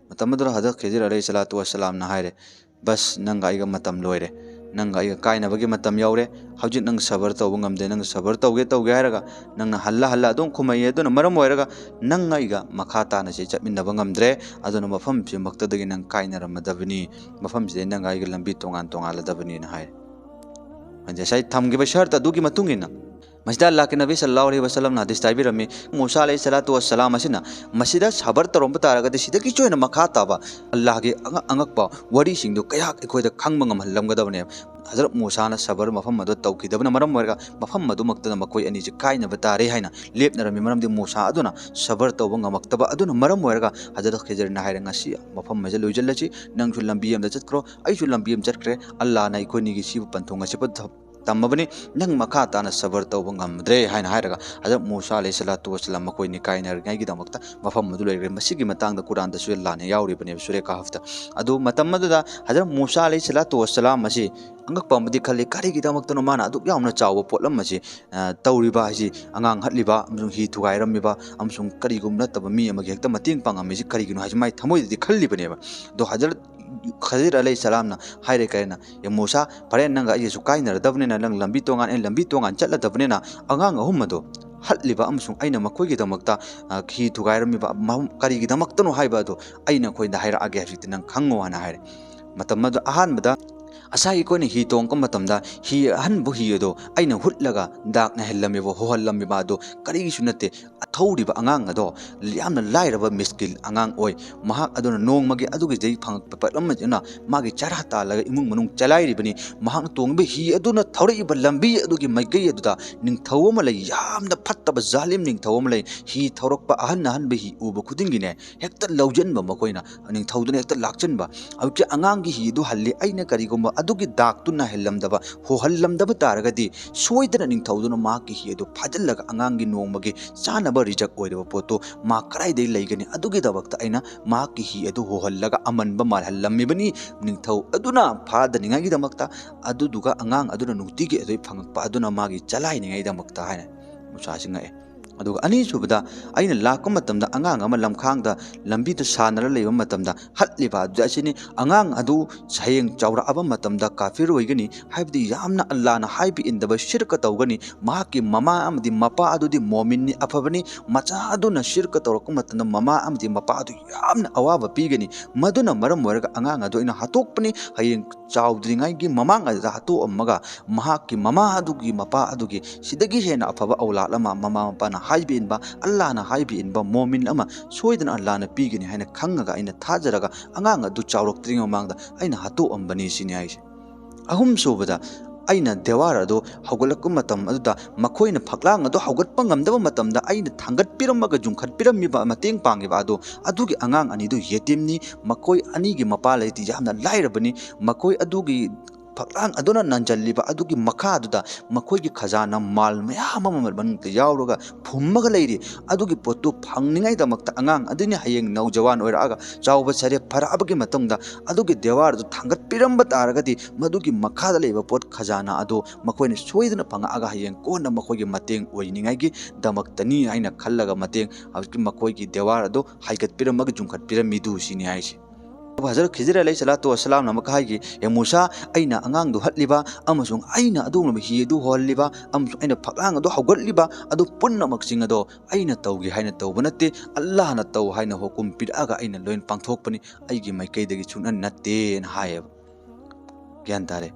ꯃꯇꯝ ꯑꯗꯨꯗ ꯍꯖꯔꯠ ꯈꯤꯖꯤꯔ ꯑꯂꯩꯍꯤ ꯁꯂꯥꯇꯨ ꯋꯥꯁꯂꯥꯝꯅ ꯍꯥꯏꯔꯦ, "ꯕꯁ, ꯅꯪꯒ ꯑꯩꯒ ꯃꯇꯝ ꯂꯣꯏꯔꯦ, ꯅꯪꯒ ꯑꯩꯒ ꯀꯥꯏꯅꯕꯒꯤ ꯃꯇꯝ ꯌꯧꯔꯦ꯫ ꯍꯧꯖꯤꯛ ꯅꯪ ꯁꯕꯔ ꯇꯧꯕ ꯉꯝꯗꯦ, ꯅꯪ ꯁꯕꯔ ꯇꯧꯒꯦ ꯇꯧꯒꯦ ꯍꯥꯏꯔꯒ ꯅꯪꯅ ꯍꯜꯂ ꯍꯜꯂ ꯑꯗꯨꯝ ꯈꯨꯝꯃꯛꯏ꯫ ꯑꯗꯨꯅ ꯃꯔꯝ ꯑꯣꯏꯔꯒ ꯅꯪ ꯑꯩꯒ ꯃꯈꯥ ꯇꯥꯅ ꯁꯤ ꯆꯠꯃꯤꯟꯅꯕ ꯉꯝꯗ꯭ꯔꯦ꯫ ꯑꯗꯨꯅ ꯃꯐꯝꯁꯤꯃꯛꯇꯗꯒꯤ ꯅꯪ ꯀꯥꯏꯅꯔꯝꯃꯗꯕꯅꯤ, ꯃꯐꯝꯁꯤꯗꯩ ꯅꯪꯒ ꯑꯩꯒ ꯂꯝꯕꯤ ꯇꯣꯉꯥꯟ ꯇꯣꯉꯥꯜꯂꯗꯕꯅꯤꯅ" ꯍꯥꯏꯔꯦ꯫ ꯉꯁꯥꯏ ꯊꯝꯈꯤꯕ ꯁꯔꯠ ꯑꯗꯨꯒꯤ ꯃꯇꯨꯡ ꯏꯟꯅ ꯃꯁꯤꯗ ꯑꯜꯂꯥꯍꯀꯤ ꯅꯕꯤ ꯁꯜꯂꯜꯂꯥꯍꯨ ꯑꯂꯩꯍꯤ ꯋꯥꯁꯂꯝꯅ ꯍꯗꯤꯁꯇ ꯍꯥꯏꯕꯤꯔꯝꯃꯤ, ꯃꯨꯁꯥ ꯑꯂꯩꯍꯤ ꯁꯂꯥꯇꯨ ꯋꯥꯁꯂꯥꯝ ꯑꯁꯤꯅ ꯃꯁꯤꯗ ꯁꯕꯔ ꯇꯧꯔꯝꯕ ꯇꯥꯔꯒꯗꯤ ꯁꯤꯗꯒꯤꯁꯨ ꯍꯦꯟꯅ ꯃꯈꯥ ꯇꯥꯕ ꯑꯜꯂꯥꯍꯒꯤ ꯑꯉ-, ꯑꯉꯛꯄ ꯋꯥꯔꯤꯁꯤꯡꯗꯨ ꯀꯌꯥ ꯑꯩꯈꯣꯏꯗ ꯈꯪꯕ ꯉꯝꯍꯜꯂꯝꯒꯗꯕꯅꯦꯕ꯫ ꯍꯖꯔꯠ ꯃꯨꯁꯥꯅ ꯁꯕꯔ ꯃꯐꯝ ꯑꯗꯨ ꯇꯧꯈꯤꯗꯕꯅ ꯃꯔꯝ ꯑꯣꯏꯔꯒ ꯃꯐꯝ ꯑꯗꯨꯃꯛꯇꯗ ꯃꯈꯣꯏ ꯑꯅꯤꯁꯤ ꯀꯥꯏꯅꯕ ꯇꯥꯔꯦ ꯍꯥꯏꯅ ꯂꯦꯞꯅꯔꯝꯃꯤ꯫ ꯃꯔꯝꯗꯤ ꯃꯨꯁꯥ ꯑꯗꯨꯅ ꯁꯕꯔ ꯇꯧꯕ ꯉꯝꯃꯛꯇꯕ ꯑꯗꯨꯅ ꯃꯔꯝ ꯑꯣꯏꯔꯒ ꯍꯖꯔꯠ ꯈꯤꯖꯔꯅ ꯍꯥꯏꯔꯦ, "ꯉꯁꯤ ꯃꯐꯝ ꯑꯁꯤꯗ ꯂꯣꯏꯁꯤꯜꯂꯁꯤ, ꯅꯪꯁꯨ ꯂꯝꯕꯤ ꯑꯃꯗ ꯆꯠꯈ꯭ꯔꯣ, ꯑꯩꯁꯨ ꯂꯝꯕꯤ ꯑꯃ ꯆꯠꯈ꯭ꯔꯦ, ꯑꯜꯂꯥꯍꯅ ꯑꯩꯈꯣꯏꯅꯤꯒꯤ ꯁꯤꯕꯨ ꯄꯟꯊꯨꯡ ꯑꯁꯤꯕꯨ ꯊ-, ꯇꯝꯃꯕꯅꯤ, ꯅꯪ ꯃꯈꯥ ꯇꯥꯅ ꯁꯕꯔ ꯇꯧꯕ ꯉꯝꯗ꯭ꯔꯦ" ꯍꯥꯏꯅ ꯍꯥꯏꯔꯒ ꯍꯖꯔꯠ ꯃꯨꯁꯥ ꯑꯂꯩꯍꯤ ꯁꯂꯥꯇꯨ ꯋꯥꯁꯂꯥꯝ ꯃꯈꯣꯏꯅꯤ ꯀꯥꯏꯅꯔꯤꯉꯩꯒꯤꯗꯃꯛꯇ ꯃꯐꯝ ꯑꯗꯨ ꯂꯩꯈ꯭ꯔꯦ꯫ ꯃꯁꯤꯒꯤ ꯃꯇꯥꯡꯗ ꯀꯨꯔꯥꯟꯗꯁꯨ ꯂꯥꯟꯅ ꯌꯥꯎꯔꯤꯕꯅꯦꯕ, ꯁꯨꯔꯦ ꯀꯍꯐꯇ꯫ ꯑꯗꯨ ꯃꯇꯝ ꯑꯗꯨꯗ ꯍꯖꯔꯠ ꯃꯨꯁꯥ ꯑꯂꯩꯍꯤ ꯁꯂꯥꯇꯨ ꯋꯥꯁꯂꯥꯝ ꯑꯁꯤ ꯑꯉꯛꯄ ꯑꯃꯗꯤ ꯈꯜꯂꯤ, ꯀꯔꯤꯒꯤꯗꯃꯛꯇꯅꯣ ꯃꯥꯅ ꯑꯗꯨꯛ ꯌꯥꯝꯅ ꯆꯥꯎꯕ ꯄꯣꯠꯂꯝ ꯑꯁꯤ, ꯑ, ꯇꯧꯔꯤꯕ ꯍꯥꯏꯁꯤ? ꯑꯉꯥꯡ ꯍꯠꯂꯤꯕ ꯑꯃꯁꯨꯡ ꯍꯤ ꯊꯨꯒꯥꯏꯔꯝꯃꯤꯕ ꯑꯃꯁꯨꯡ ꯀꯔꯤꯒꯨꯝꯕ ꯅꯠꯇꯕ ꯃꯤ ꯑꯃꯒꯤ ꯍꯦꯛꯇ ꯃꯇꯦꯡ ꯄꯥꯡꯉꯝꯃꯤꯁꯤ ꯀꯔꯤꯒꯤꯅꯣ ꯍꯥꯏꯁꯤ ꯃꯥꯏ ꯊꯃꯣꯏꯗꯗꯤ ꯈꯜꯂꯤꯕꯅꯦꯕ꯫ ꯑꯗꯣ ꯍꯖꯔꯠ ꯈꯖꯤꯔ ꯑꯂꯩꯍꯤ ꯁꯂꯥꯝꯅ ꯍꯥꯏꯔꯦ ꯀꯩꯅꯣ, "ꯑꯦ ꯃꯨꯁꯥ, ꯐꯔꯦ, ꯅꯪꯒ ꯑꯩꯒꯁꯨ ꯀꯥꯏꯅꯔꯗꯕꯅꯤꯅ, ꯅꯪ ꯂꯝꯕꯤ ꯇꯣꯉꯥꯟ, ꯑꯩ ꯂꯝꯕꯤ ꯇꯣꯉꯥꯟ ꯆꯠꯂꯗꯕꯅꯤꯅ ꯑꯉꯥꯡ ꯑꯍꯨꯝ ꯑꯗꯣ ꯍꯠꯂꯤꯕ ꯑꯃꯁꯨꯡ ꯑꯩꯅ ꯃꯈꯣꯏꯒꯤꯗꯃꯛꯇ, ꯑ, ꯍꯤ ꯊꯨꯒꯥꯏꯔꯝꯃꯤꯕ ꯃꯍꯨꯝ-, ꯀꯔꯤꯒꯤꯗꯃꯛꯇꯅꯣ ꯍꯥꯏꯕ ꯑꯗꯣ ꯑꯩ ꯅꯈꯣꯏꯗ ꯍꯥꯏꯔꯛꯑꯒꯦ, ꯍꯧꯖꯤꯛꯇꯤ ꯅꯪ ꯈꯪꯉꯣ" ꯍꯥꯏꯅ ꯍꯥꯏꯔꯦ꯫ ꯃꯇꯝ ꯑꯗꯨ ꯑꯍꯥꯟꯕꯗ ꯉꯁꯥꯏ ꯑꯩꯈꯣꯏꯅ ꯍꯤ ꯇꯣꯡꯉꯛꯄ ꯃꯇꯝꯗ ꯍꯤ, ꯑꯍꯟꯕ ꯍꯤ ꯑꯗꯣ ꯑꯩꯅ ꯍꯨꯠꯂꯒ ꯗꯥꯛꯅ ꯍꯜꯂꯝꯃꯤꯕ, ꯍꯣꯍꯜꯂꯝꯃꯤꯕ ꯑꯗꯣ ꯀꯔꯤꯒꯤꯁꯨ ꯅꯠꯇꯦ꯫ ꯊꯧꯔꯤꯕ ꯑꯉꯥꯡ ꯑꯗꯣ ꯌꯥꯝꯅ ꯂꯥꯏꯔꯕ ꯃꯤꯁꯀꯤꯟ ꯑꯉꯥꯡ ꯑꯣꯏ꯫ ꯃꯍꯥꯛ ꯑꯗꯨꯅ ꯅꯣꯡꯃꯒꯤ ꯑꯗꯨꯒꯤꯗꯒꯤ ꯐꯪꯉꯛꯄ ꯄꯣꯠꯂꯝ ꯑꯗꯨꯅ ꯃꯥꯒꯤ ꯆꯔꯥ ꯇꯥꯜꯂꯒ ꯏꯃꯨꯡ ꯃꯅꯨꯡ ꯆꯂꯥꯏꯔꯤꯕꯅꯤ꯫ ꯃꯍꯥꯛꯅ ꯇꯣꯡꯉꯤꯕ ꯍꯤ ꯑꯗꯨꯅ ꯊꯧꯔꯛꯏꯕ ꯂꯝꯕꯤ ꯑꯗꯨꯒꯤ ꯃꯥꯏꯀꯩ ꯑꯗꯨꯗ ꯅꯤꯡꯊꯧ ꯑꯃ ꯂꯩ, ꯌꯥꯝꯅ ꯐꯠꯇꯕ ꯖꯥꯂꯤꯝ ꯅꯤꯡꯊꯧ ꯑꯃ ꯂꯩ꯫ ꯍꯤ ꯊꯧꯔꯛꯄ ꯑꯍꯟ ꯑꯍꯟꯕ ꯍꯤ ꯎꯕ ꯈꯨꯗꯤꯡꯒꯤꯅꯦ, ꯍꯦꯛꯇ ꯂꯧꯁꯤꯟꯕ ꯃꯈꯣꯏꯅ, ꯅꯤꯡꯊꯧꯗꯨꯅ ꯍꯦꯛꯇ ꯂꯥꯛꯆꯤꯟꯕ꯫ ꯍꯧꯖꯤꯛꯀꯤ ꯑꯉꯥꯡꯒꯤ ꯍꯤ ꯑꯗꯨ ꯍꯜꯂꯤ, ꯑꯩꯅ ꯀꯔꯤꯒꯨꯝꯕ ꯑꯗꯨꯒꯤ ꯗꯥꯛꯇꯨ ꯅꯥꯏꯍꯜꯂꯝꯗꯕ, ꯍꯣꯍꯜꯂꯝꯗꯕ ꯇꯥꯔꯒꯗꯤ ꯁꯣꯏꯗꯅ ꯅꯤꯡꯊꯧꯗꯨꯅ ꯃꯍꯥꯛꯀꯤ ꯍꯤ ꯑꯗꯨ ꯐꯥꯖꯤꯜꯂꯒ ꯑꯉꯥꯡꯒꯤ ꯅꯣꯡꯃꯒꯤ ꯆꯥꯅꯕ ꯔꯤꯖꯛ ꯑꯣꯏꯔꯕ ꯄꯣꯠꯇꯨ ꯃꯥ ꯀꯗꯥꯏꯗꯒꯤ ꯂꯩꯒꯅꯤ? ꯑꯗꯨꯒꯤꯗꯃꯛꯇ ꯑꯩꯅ ꯃꯍꯥꯛꯀꯤ ꯍꯤ ꯑꯗꯨ ꯍꯣꯍꯜꯂꯒ ꯑꯃꯟꯕ ꯃꯥꯜꯍꯜꯂꯝꯃꯤꯕꯅꯤ꯫ ꯅꯤꯡꯊꯧ ꯑꯗꯨꯅ ꯐꯥꯗꯅꯤꯡꯉꯥꯏꯒꯤꯗꯃꯛꯇ, ꯑꯗꯨꯗꯨꯒ ꯑꯉꯥꯡ ꯑꯗꯨꯅ ꯅꯨꯡꯇꯤꯒꯤ ꯑꯗꯨꯒꯤ ꯐꯪꯉꯛꯄ ꯑꯗꯨꯅ ꯃꯥꯒꯤ ꯆꯂꯥꯏꯅꯤꯡꯉꯥꯏꯗꯃꯛꯇ ꯍꯥꯏꯅ ꯃꯨꯁꯥꯁꯤ ꯉꯛꯑꯦ꯫ ꯑꯗꯨꯒ ꯑꯅꯤꯁꯨꯕꯗ, ꯑꯩꯅ ꯂꯥꯛꯄ ꯃꯇꯝꯗ ꯑꯉꯥꯡ ꯑꯃ ꯂꯝꯈꯥꯡꯗ ꯂꯝꯕꯤꯗ ꯁꯥꯟꯅꯔ ꯂꯩꯕ ꯃꯇꯝꯗ ꯍꯠꯂꯤꯕ ꯑꯗꯨ ꯑꯁꯤꯅꯤ꯫ ꯑꯉꯥꯡ ꯑꯗꯨ ꯍꯌꯦꯡ ꯆꯥꯎꯔꯛꯑꯕ ꯃꯇꯝꯗ ꯀꯥꯐꯤꯔ ꯑꯣꯏꯒꯅꯤ, ꯍꯥꯏꯕꯗꯤ ꯌꯥꯝꯅ ꯑꯜꯂꯥꯅ ꯍꯥꯏꯕ ꯏꯟꯗꯕ ꯁꯤꯔꯀ ꯇꯧꯒꯅꯤ꯫ ꯃꯍꯥꯛꯀꯤ ꯃꯃꯥ ꯑꯃꯗꯤ ꯃꯄꯥ ꯑꯗꯨꯗꯤ ꯃꯣꯃꯤꯟꯅꯤ, ꯑꯐꯕꯅꯤ꯫ ꯃꯆꯥ ꯑꯗꯨꯅ ꯁꯤꯔꯀ ꯇꯧꯔꯛꯄ ꯃꯇꯝꯗ ꯃꯃꯥ ꯑꯃꯗꯤ ꯃꯄꯥ ꯑꯗꯨ ꯌꯥꯝꯅ ꯑꯋꯥꯕ ꯄꯤꯒꯅꯤ꯫ ꯃꯗꯨꯅ ꯃꯔꯝ ꯑꯣꯏꯔꯒ ꯑꯉꯥꯡ ꯑꯗꯨ ꯑꯩꯅ ꯍꯥꯠꯇꯣꯛꯄꯅꯤ꯫ ꯍꯌꯦꯡ ꯆꯥꯎꯗ꯭ꯔꯤꯉꯩꯒꯤ ꯃꯃꯥꯡ ꯑꯗꯨꯗ ꯍꯥꯠꯇꯣꯛꯑꯝꯃꯒ ꯃꯍꯥꯛꯀꯤ ꯃꯃꯥ ꯑꯗꯨꯒꯤ ꯃꯄꯥ ꯑꯗꯨꯒꯤ ꯁꯤꯗꯒꯤ ꯍꯦꯟꯅ ꯑꯐꯕ ꯑꯧꯂꯥꯗ ꯑꯃ ꯃꯃꯥ ꯃꯄꯥꯅ ꯍꯥꯏꯕ ꯏꯟꯕ, ꯑꯜꯂꯥꯅ ꯍꯥꯏꯕ ꯏꯟꯕ ꯃꯣꯃꯤꯟ ꯑꯃ ꯁꯣꯏꯗꯅ ꯑꯜꯂꯥꯅ ꯄꯤꯒꯅꯤ ꯍꯥꯏꯅ ꯈꯪꯉꯒ ꯑꯩꯅ ꯊꯥꯖꯔꯒ ꯑꯉꯥꯡ ꯑꯗꯨ ꯆꯥꯎꯔꯛꯇ꯭ꯔꯤꯉꯩ ꯃꯃꯥꯡꯗ ꯑꯩꯅ ꯍꯥꯠꯇꯣꯛꯑꯝꯕꯅꯤ ꯁꯤꯅꯤ ꯍꯥꯏꯁꯦ꯫ ꯑꯍꯨꯝꯁꯨꯕꯗ, ꯑꯩꯅ ꯗꯦꯋꯥꯔ ꯑꯗꯨ ꯍꯧꯒꯠꯂꯛꯄ ꯃꯇꯝ ꯑꯗꯨꯗ ꯃꯈꯣꯏꯅ ꯐꯛꯂꯥꯡ ꯑꯗꯨ ꯍꯧꯒꯠꯄ ꯉꯝꯗꯕ ꯃꯇꯝꯗ ꯑꯩꯅ ꯊꯥꯡꯒꯠꯄꯤꯔꯝꯃꯒ ꯌꯨꯡꯈꯠꯄꯤꯔꯝꯃꯤꯕ, ꯃꯇꯦꯡ ꯄꯥꯡꯉꯤꯕ ꯑꯗꯨ, ꯑꯗꯨꯒꯤ ꯑꯉꯥꯡ ꯑꯅꯤꯗꯨ ꯌꯦꯇꯤꯝꯅꯤ꯫ ꯃꯈꯣꯏ ꯑꯅꯤꯒꯤ ꯃꯄꯥ ꯂꯩꯇꯦ, ꯌꯥꯝꯅ ꯂꯥꯏꯔꯕꯅꯤ꯫ ꯃꯈꯣꯏ ꯑꯗꯨꯒꯤ ꯐꯛꯂꯥꯡ ꯑꯗꯨꯅ ꯅꯟꯖꯜꯂꯤꯕ ꯑꯗꯨꯒꯤ ꯃꯈꯥꯗꯨꯗ ꯃꯈꯣꯏꯒꯤ ꯈꯖꯥꯅ ꯃꯥꯜ ꯃꯌꯥꯝ ꯑꯃ ꯃꯅꯨꯡꯗ ꯌꯥꯎꯔꯒ ꯐꯨꯝꯃꯒ ꯂꯩꯔꯤ꯫ ꯑꯗꯨꯒꯤ ꯄꯣꯠꯇꯨ ꯐꯪꯅꯤꯡꯉꯥꯏꯗꯃꯛꯇ ꯑꯉꯥꯡ ꯑꯗꯨꯅ ꯍꯌꯦꯡ ꯅꯧꯖꯋꯥꯟ ꯑꯣꯏꯔꯛꯑꯒ ꯆꯥꯎꯕ ꯁꯔꯦꯞ ꯐꯔꯛꯑꯕꯒꯤ ꯃꯇꯨꯡꯗ ꯑꯗꯨꯒꯤ ꯗꯦꯋꯥꯔ ꯑꯗꯨ ꯊꯥꯡꯒꯠꯄꯤꯔꯝꯕ ꯇꯥꯔꯒꯗꯤ ꯃꯗꯨꯒꯤ ꯃꯈꯥꯗ ꯂꯩꯕ ꯄꯣꯠ ꯈꯖꯥꯅ ꯑꯗꯨ ꯃꯈꯣꯏꯅ ꯁꯣꯏꯗꯅ ꯐꯪꯉꯛꯑꯒ ꯍꯌꯦꯡ ꯀꯣꯟꯅ ꯃꯈꯣꯏꯒꯤ ꯃꯇꯦꯡ ꯑꯣꯏꯅꯤꯡꯉꯥꯏꯒꯤꯗꯃꯛꯇꯅꯤ ꯍꯥꯏꯅ ꯈꯜꯂꯒ ꯃꯇꯦꯡ ꯍꯧꯖꯤꯛꯀꯤ ꯃꯈꯣꯏꯒꯤ ꯗꯦꯋꯥꯔ ꯑꯗꯨ ꯍꯥꯏꯒꯠꯄꯤꯔꯝꯃꯒ ꯌꯨꯡꯈꯠꯄꯤꯔꯝꯃꯤꯗꯨ ꯁꯤꯅꯤ ꯍꯥꯏꯁꯦ꯫ ꯑꯗꯨꯕꯨ ꯍꯖꯔꯠ ꯈꯤꯖꯤꯔ ꯑꯂꯩꯍꯤ ꯁꯂꯥꯇꯨ ꯋꯥꯁꯂꯥꯝꯅ ꯑꯃꯨꯛꯀ ꯍꯥꯏꯈꯤ, "ꯍꯦ ꯃꯨꯁꯥ, ꯑꯩꯅ ꯑꯉꯥꯡꯗꯨ ꯍꯠꯂꯤꯕ ꯑꯃꯁꯨꯡ ꯑꯩꯅ ꯑꯗꯨꯒꯨꯝꯂꯕ ꯍꯤ ꯑꯗꯨ ꯍꯣꯍꯜꯂꯤꯕ ꯑꯃꯁꯨꯡ ꯑꯩꯅ ꯐꯛꯂꯥꯡ ꯑꯗꯨ ꯍꯧꯒꯠꯂꯤꯕ ꯑꯗꯨ ꯄꯨꯝꯅꯃꯛꯁꯤꯡ ꯑꯗꯣ ꯑꯩꯅ ꯇꯧꯒꯦ ꯍꯥꯏꯅ ꯇꯧꯕ ꯅꯠꯇꯦ, ꯑꯜꯂꯥꯍꯅ ꯇꯧ ꯍꯥꯏꯅ ꯍꯨꯀꯨꯝ ꯄꯤꯔꯛꯑꯒ ꯑꯩꯅ ꯂꯣꯏꯅ ꯄꯥꯡꯊꯣꯛꯄꯅꯤ, ꯑꯩꯒꯤ ꯃꯥꯏꯀꯩꯗꯒꯤ ꯁꯨꯡꯅ ꯅꯠꯇꯦꯅ" ꯍꯥꯏꯌꯦꯕ꯫ ꯒ꯭ꯌꯥꯟ ꯇꯥꯔꯦ?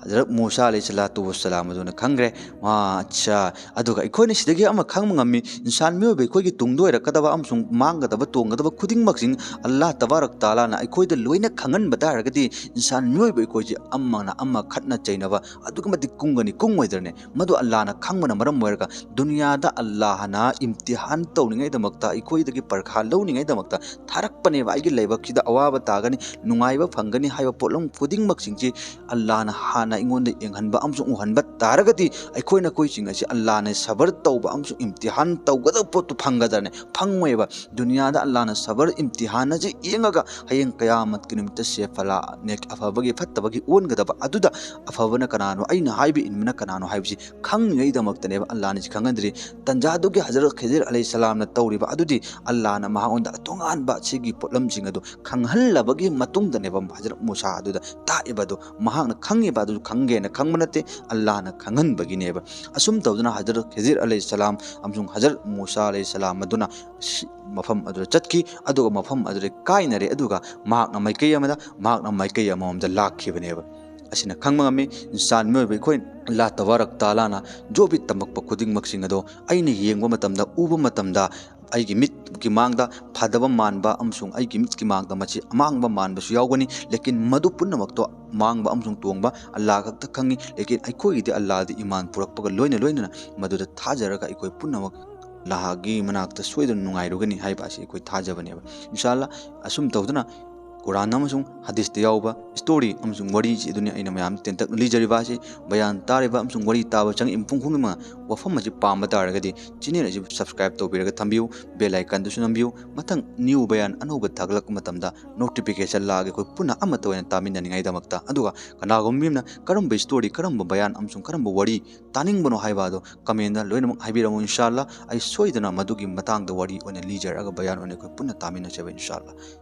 ꯍꯖꯔꯠ ꯃꯨꯁꯥ ꯑꯂꯩꯍꯤ ꯁꯂꯥꯇꯨ ꯋꯁꯁꯂꯥꯝ ꯑꯗꯨꯅ ꯈꯪꯈ꯭ꯔꯦ꯫ ꯑꯥ, ꯑꯠꯁꯥ꯫ ꯑꯗꯨꯒ ꯑꯩꯈꯣꯏꯅ ꯁꯤꯗꯒꯤ ꯑꯃ ꯈꯪꯕ ꯉꯝꯃꯤ, ꯏꯟꯁꯥꯟ ꯃꯤꯑꯣꯏꯕ ꯑꯩꯈꯣꯏꯒꯤ ꯇꯨꯡꯗ ꯑꯣꯏꯔꯛꯀꯗꯕ ꯑꯃꯁꯨꯡ ꯃꯥꯡꯒꯗꯕ ꯇꯣꯡꯒꯗꯕ ꯈꯨꯗꯤꯡꯃꯛꯁꯤꯡ ꯑꯜꯂꯥꯍ ꯇꯕꯥꯔꯛ ꯇꯥꯂꯥꯅ ꯑꯩꯈꯣꯏꯗ ꯂꯣꯏꯅ ꯈꯪꯍꯟꯕ ꯇꯥꯔꯒꯗꯤ, ꯏꯟꯁꯥꯟ ꯃꯤꯑꯣꯏꯕ ꯑꯩꯈꯣꯏꯁꯦ ꯑꯃꯅ ꯑꯃ ꯈꯠꯅ ꯆꯩꯅꯕ ꯑꯗꯨꯛꯀꯤ ꯃꯇꯤꯛ ꯀꯨꯡꯒꯅꯤ, ꯀꯨꯡꯉꯣꯏꯗ꯭ꯔꯅꯦ? ꯃꯗꯨ ꯑꯜꯂꯥꯍꯅ ꯈꯪꯕꯅ ꯃꯔꯝ ꯑꯣꯏꯔꯒ ꯗꯨꯅꯤꯌꯥꯗ ꯑꯜꯂꯥꯍꯅ ꯏꯝꯇꯤꯍꯥꯟ ꯇꯧꯅꯤꯡꯉꯥꯏꯗꯃꯛꯇ, ꯑꯩꯈꯣꯏꯗꯒꯤ ꯄꯔꯈꯥ ꯂꯧꯅꯤꯡꯉꯥꯏꯗꯃꯛꯇ ꯊꯥꯔꯛꯄꯅꯦꯕ꯫ ꯑꯩꯒꯤ ꯂꯥꯏꯕꯛꯁꯤꯗ ꯑꯋꯥꯕ ꯇꯥꯒꯅꯤ, ꯅꯨꯡꯉꯥꯏꯕ ꯐꯪꯒꯅꯤ ꯍꯥꯏꯕ ꯄꯣꯠꯂꯝ ꯈꯨꯗꯤꯡꯃꯛꯁꯤꯡꯁꯤ ꯑꯜꯂꯥꯍꯅ ꯍꯥꯟꯅ ꯑꯩꯉꯣꯟꯗ ꯌꯦꯡꯍꯟꯕ ꯑꯃꯁꯨꯡ ꯎꯍꯟꯕ ꯇꯥꯔꯒꯗꯤ, ꯑꯩꯈꯣꯏ ꯅꯈꯣꯏꯁꯤꯡ ꯑꯁꯤ ꯑꯜꯂꯥꯍꯅ ꯁꯕꯔ ꯇꯧꯕ ꯑꯃꯁꯨꯡ ꯏꯝꯇꯤꯍꯥꯟ ꯇꯧꯒꯗꯕ ꯄꯣꯠꯇꯨ ꯐꯪꯒꯗ꯭ꯔꯅꯦ? ꯐꯪꯉꯣꯏꯕ꯫ ꯗꯨꯅꯤꯌꯥꯗ ꯑꯜꯂꯥꯍꯅ ꯁꯕꯔ ꯏꯝꯇꯤꯍꯥꯟ ꯑꯁꯤ ꯌꯦꯡꯉꯒ ꯍꯌꯦꯡ ꯀꯌꯥꯃꯠꯀꯤ ꯅꯨꯃꯤꯠꯇ ꯁꯦ ꯐꯂꯥ ꯅꯦꯛ ꯑꯐꯕꯒꯤ ꯐꯠꯇꯕꯒꯤ ꯑꯣꯟꯒꯗꯕ ꯑꯗꯨꯗ ꯑꯐꯕꯅ ꯀꯅꯥꯅꯣ, ꯑꯩꯅ ꯍꯥꯏꯕ ꯏꯟꯕꯅ ꯀꯅꯥꯅꯣ ꯍꯥꯏꯕꯁꯤ ꯈꯪꯅꯤꯡꯉꯩꯗꯃꯛꯇꯅꯦꯕ ꯑꯜꯂꯥꯍꯅ ꯁꯤ ꯈꯪꯍꯟꯗ꯭ꯔꯤ꯫ ꯇꯟꯖꯥꯗꯨꯒꯤ ꯍꯖꯔꯠ ꯈꯤꯖꯤꯔ ꯑꯂꯩꯍꯤ ꯁꯂꯥꯝꯅ ꯇꯧꯔꯤꯕ ꯑꯗꯨꯗꯤ ꯑꯜꯂꯥꯍꯅ ꯃꯍꯥꯛꯉꯣꯟꯗ ꯇꯣꯉꯥꯟꯕ ꯁꯤꯒꯤ ꯄꯣꯠꯂꯝꯁꯤꯡ ꯑꯗꯨ ꯈꯪꯍꯜꯂꯕꯒꯤ ꯃꯇꯨꯡꯗꯅꯦꯕ ꯍꯖꯔꯠ ꯃꯨꯁꯥ ꯑꯗꯨꯗ ꯇꯥꯛꯏꯕ ꯑꯗꯨ꯫ ꯃꯍꯥꯛꯅ ꯈꯪꯉꯤꯕ ꯑꯗꯨꯁꯨ ꯈꯪꯒꯦꯅ ꯈꯪꯕ ꯅꯠꯇꯦ, ꯑꯜꯂꯥꯍꯅ ꯈꯪꯍꯟꯕꯒꯤꯅꯦꯕ꯫ ꯑꯁꯨꯝ ꯇꯧꯗꯨꯅ ꯍꯖꯔꯠ ꯈꯤꯖꯤꯔ ꯑꯂꯩꯍꯤ ꯁꯂꯥꯝ ꯑꯃꯁꯨꯡ ꯍꯖꯔꯠ ꯃꯨꯁꯥ ꯑꯂꯩꯍꯤ ꯁꯂꯥꯝ ꯑꯗꯨꯅ ꯁꯤ-, ꯃꯐꯝ ꯑꯗꯨꯗ ꯆꯠꯈꯤ, ꯑꯗꯨꯒ ꯃꯐꯝ ꯑꯗꯨꯗ ꯀꯥꯏꯅꯔꯦ, ꯑꯗꯨꯒ ꯃꯍꯥꯛꯅ ꯃꯥꯏꯀꯩ ꯑꯃꯗ, ꯃꯍꯥꯛꯅ ꯃꯥꯏꯀꯩ ꯑꯃꯃꯝꯗ ꯂꯥꯛꯈꯤꯕꯅꯦꯕ꯫ ꯑꯁꯤꯅ ꯈꯪꯕ ꯉꯝꯃꯤ, ꯏꯟꯁꯥꯟ ꯃꯤꯑꯣꯏꯕ ꯑꯩꯈꯣꯏ ꯑꯜꯂꯥꯍ ꯇꯕꯥꯔꯛ ꯇꯥꯂꯥꯅ ꯖꯣꯕꯤ ꯇꯝꯃꯛꯄ ꯈꯨꯗꯤꯡꯃꯛꯁꯤꯡ ꯑꯗꯣ ꯑꯩꯅ ꯌꯦꯡꯕ ꯃꯇꯝꯗ, ꯎꯕ ꯃꯇꯝꯗ, ꯑꯩꯒꯤ ꯃꯤꯠꯀꯤ ꯃꯥꯡꯗ ꯐꯗꯕ ꯃꯥꯟꯕ ꯑꯃꯁꯨꯡ ꯑꯩꯒꯤ ꯃꯤꯠꯀꯤ ꯃꯥꯡꯗ ꯃꯁꯤ ꯑꯃꯥꯡꯕ ꯃꯥꯟꯕꯁꯨ ꯌꯥꯎꯒꯅꯤ, ꯂꯦꯀꯤꯟ ꯃꯗꯨ ꯄꯨꯝꯅꯃꯛꯇꯣ ꯃꯥꯡꯕ ꯑꯃꯁꯨꯡ ꯇꯣꯡꯕ ꯑꯜꯂꯥꯍ ꯈꯛꯇ ꯈꯪꯉꯤ꯫ ꯂꯦꯀꯤꯟ ꯑꯩꯈꯣꯏꯒꯤꯗꯤ ꯑꯜꯂꯥꯍꯗ ꯏꯃꯥꯟ ꯄꯨꯔꯛꯄꯒ ꯂꯣꯏꯅ ꯂꯣꯏꯅꯅ ꯃꯗꯨꯗ ꯊꯥꯖꯔꯒ ꯑꯩꯈꯣꯏ ꯄꯨꯝꯅꯃꯛ ꯑꯜꯂꯥꯍꯒꯤ ꯃꯅꯥꯛꯇ ꯁꯣꯏꯗꯅ ꯅꯨꯡꯉꯥꯏꯔꯨꯒꯅꯤ ꯍꯥꯏꯕ ꯑꯁꯤ ꯑꯩꯈꯣꯏ ꯊꯥꯖꯕꯅꯦꯕ꯫ ꯏꯟꯁꯥ ꯑꯜꯂꯥꯍ, ꯑꯁꯨꯝ ꯇꯧꯗꯨꯅ ꯀꯨꯔꯥꯟ ꯑꯃꯁꯨꯡ ꯍꯗꯤꯁꯇ ꯌꯥꯎꯕ ꯁ꯭ꯇꯣꯔꯤ ꯑꯃꯁꯨꯡ ꯋꯥꯔꯤꯁꯤ ꯑꯗꯨꯅꯤ ꯑꯩꯅ ꯃꯌꯥꯝꯗ ꯇꯦꯟꯇꯛꯅ ꯂꯤꯖꯔꯤꯕ ꯑꯁꯤ꯫ ꯕꯌꯥꯟ ꯇꯥꯔꯤꯕ ꯑꯃꯁꯨꯡ ꯋꯥꯔꯤ ꯇꯥꯕ ꯆꯪꯉꯛꯏ ꯃꯤꯄꯨꯝ ꯈꯨꯗꯤꯡꯃꯛꯅ ꯋꯥꯐꯝ ꯑꯁꯤ ꯄꯥꯝꯕ ꯇꯥꯔꯒꯗꯤ, ꯆꯦꯅꯦꯜ ꯑꯁꯤ ꯁꯕꯁꯀ꯭ꯔꯥꯏꯕ ꯇꯧꯕꯤꯔꯒ ꯊꯝꯕꯤꯌꯨ, ꯕꯦꯜ ꯑꯥꯏꯀꯟꯗꯨꯁꯨ ꯅꯝꯕꯤꯌꯨ꯫ ꯃꯊꯪ ꯅ꯭ꯌꯨ ꯕꯌꯥꯟ ꯑꯅꯧꯕ ꯊꯥꯒꯠꯂꯛꯄ ꯃꯇꯝꯗ ꯅꯣꯇꯤꯐꯤꯀꯦꯁꯟ ꯂꯥꯛꯑꯒ ꯑꯩꯈꯣꯏ ꯄꯨꯟꯅ ꯑꯃꯠꯇ ꯑꯣꯏꯅ ꯇꯥꯃꯤꯟꯅꯅꯤꯡꯉꯥꯏꯗꯃꯛꯇ꯫ ꯑꯗꯨꯒ ꯀꯅꯥꯒꯨꯝꯕ ꯑꯃꯅ ꯀꯔꯝꯕ ꯁ꯭ꯇꯣꯔꯤ, ꯀꯔꯝꯕ ꯕꯌꯥꯟ ꯑꯃꯁꯨꯡ ꯀꯔꯝꯕ ꯋꯥꯔꯤ ꯇꯥꯅꯤꯡꯕꯅꯣ ꯍꯥꯏꯕ ꯑꯗꯣ ꯀꯃꯦꯟꯗ ꯂꯣꯏꯅꯃꯛ ꯍꯥꯏꯕꯤꯔꯝꯃꯨ꯫ ꯏꯟꯁꯥ ꯑꯜꯂꯥꯍ, ꯑꯩ ꯁꯣꯏꯗꯅ ꯃꯗꯨꯒꯤ ꯃꯇꯥꯡꯗ ꯋꯥꯔꯤ ꯑꯣꯏꯅ ꯂꯤꯖꯔꯒ ꯕꯌꯥꯟ ꯑꯣꯏꯅ ꯑꯩꯈꯣꯏ ꯄꯨꯟꯅ ꯇꯥꯃꯤꯟꯅꯁꯦꯕ, ꯏꯟꯁꯥ ꯑꯜꯂꯥꯍ꯫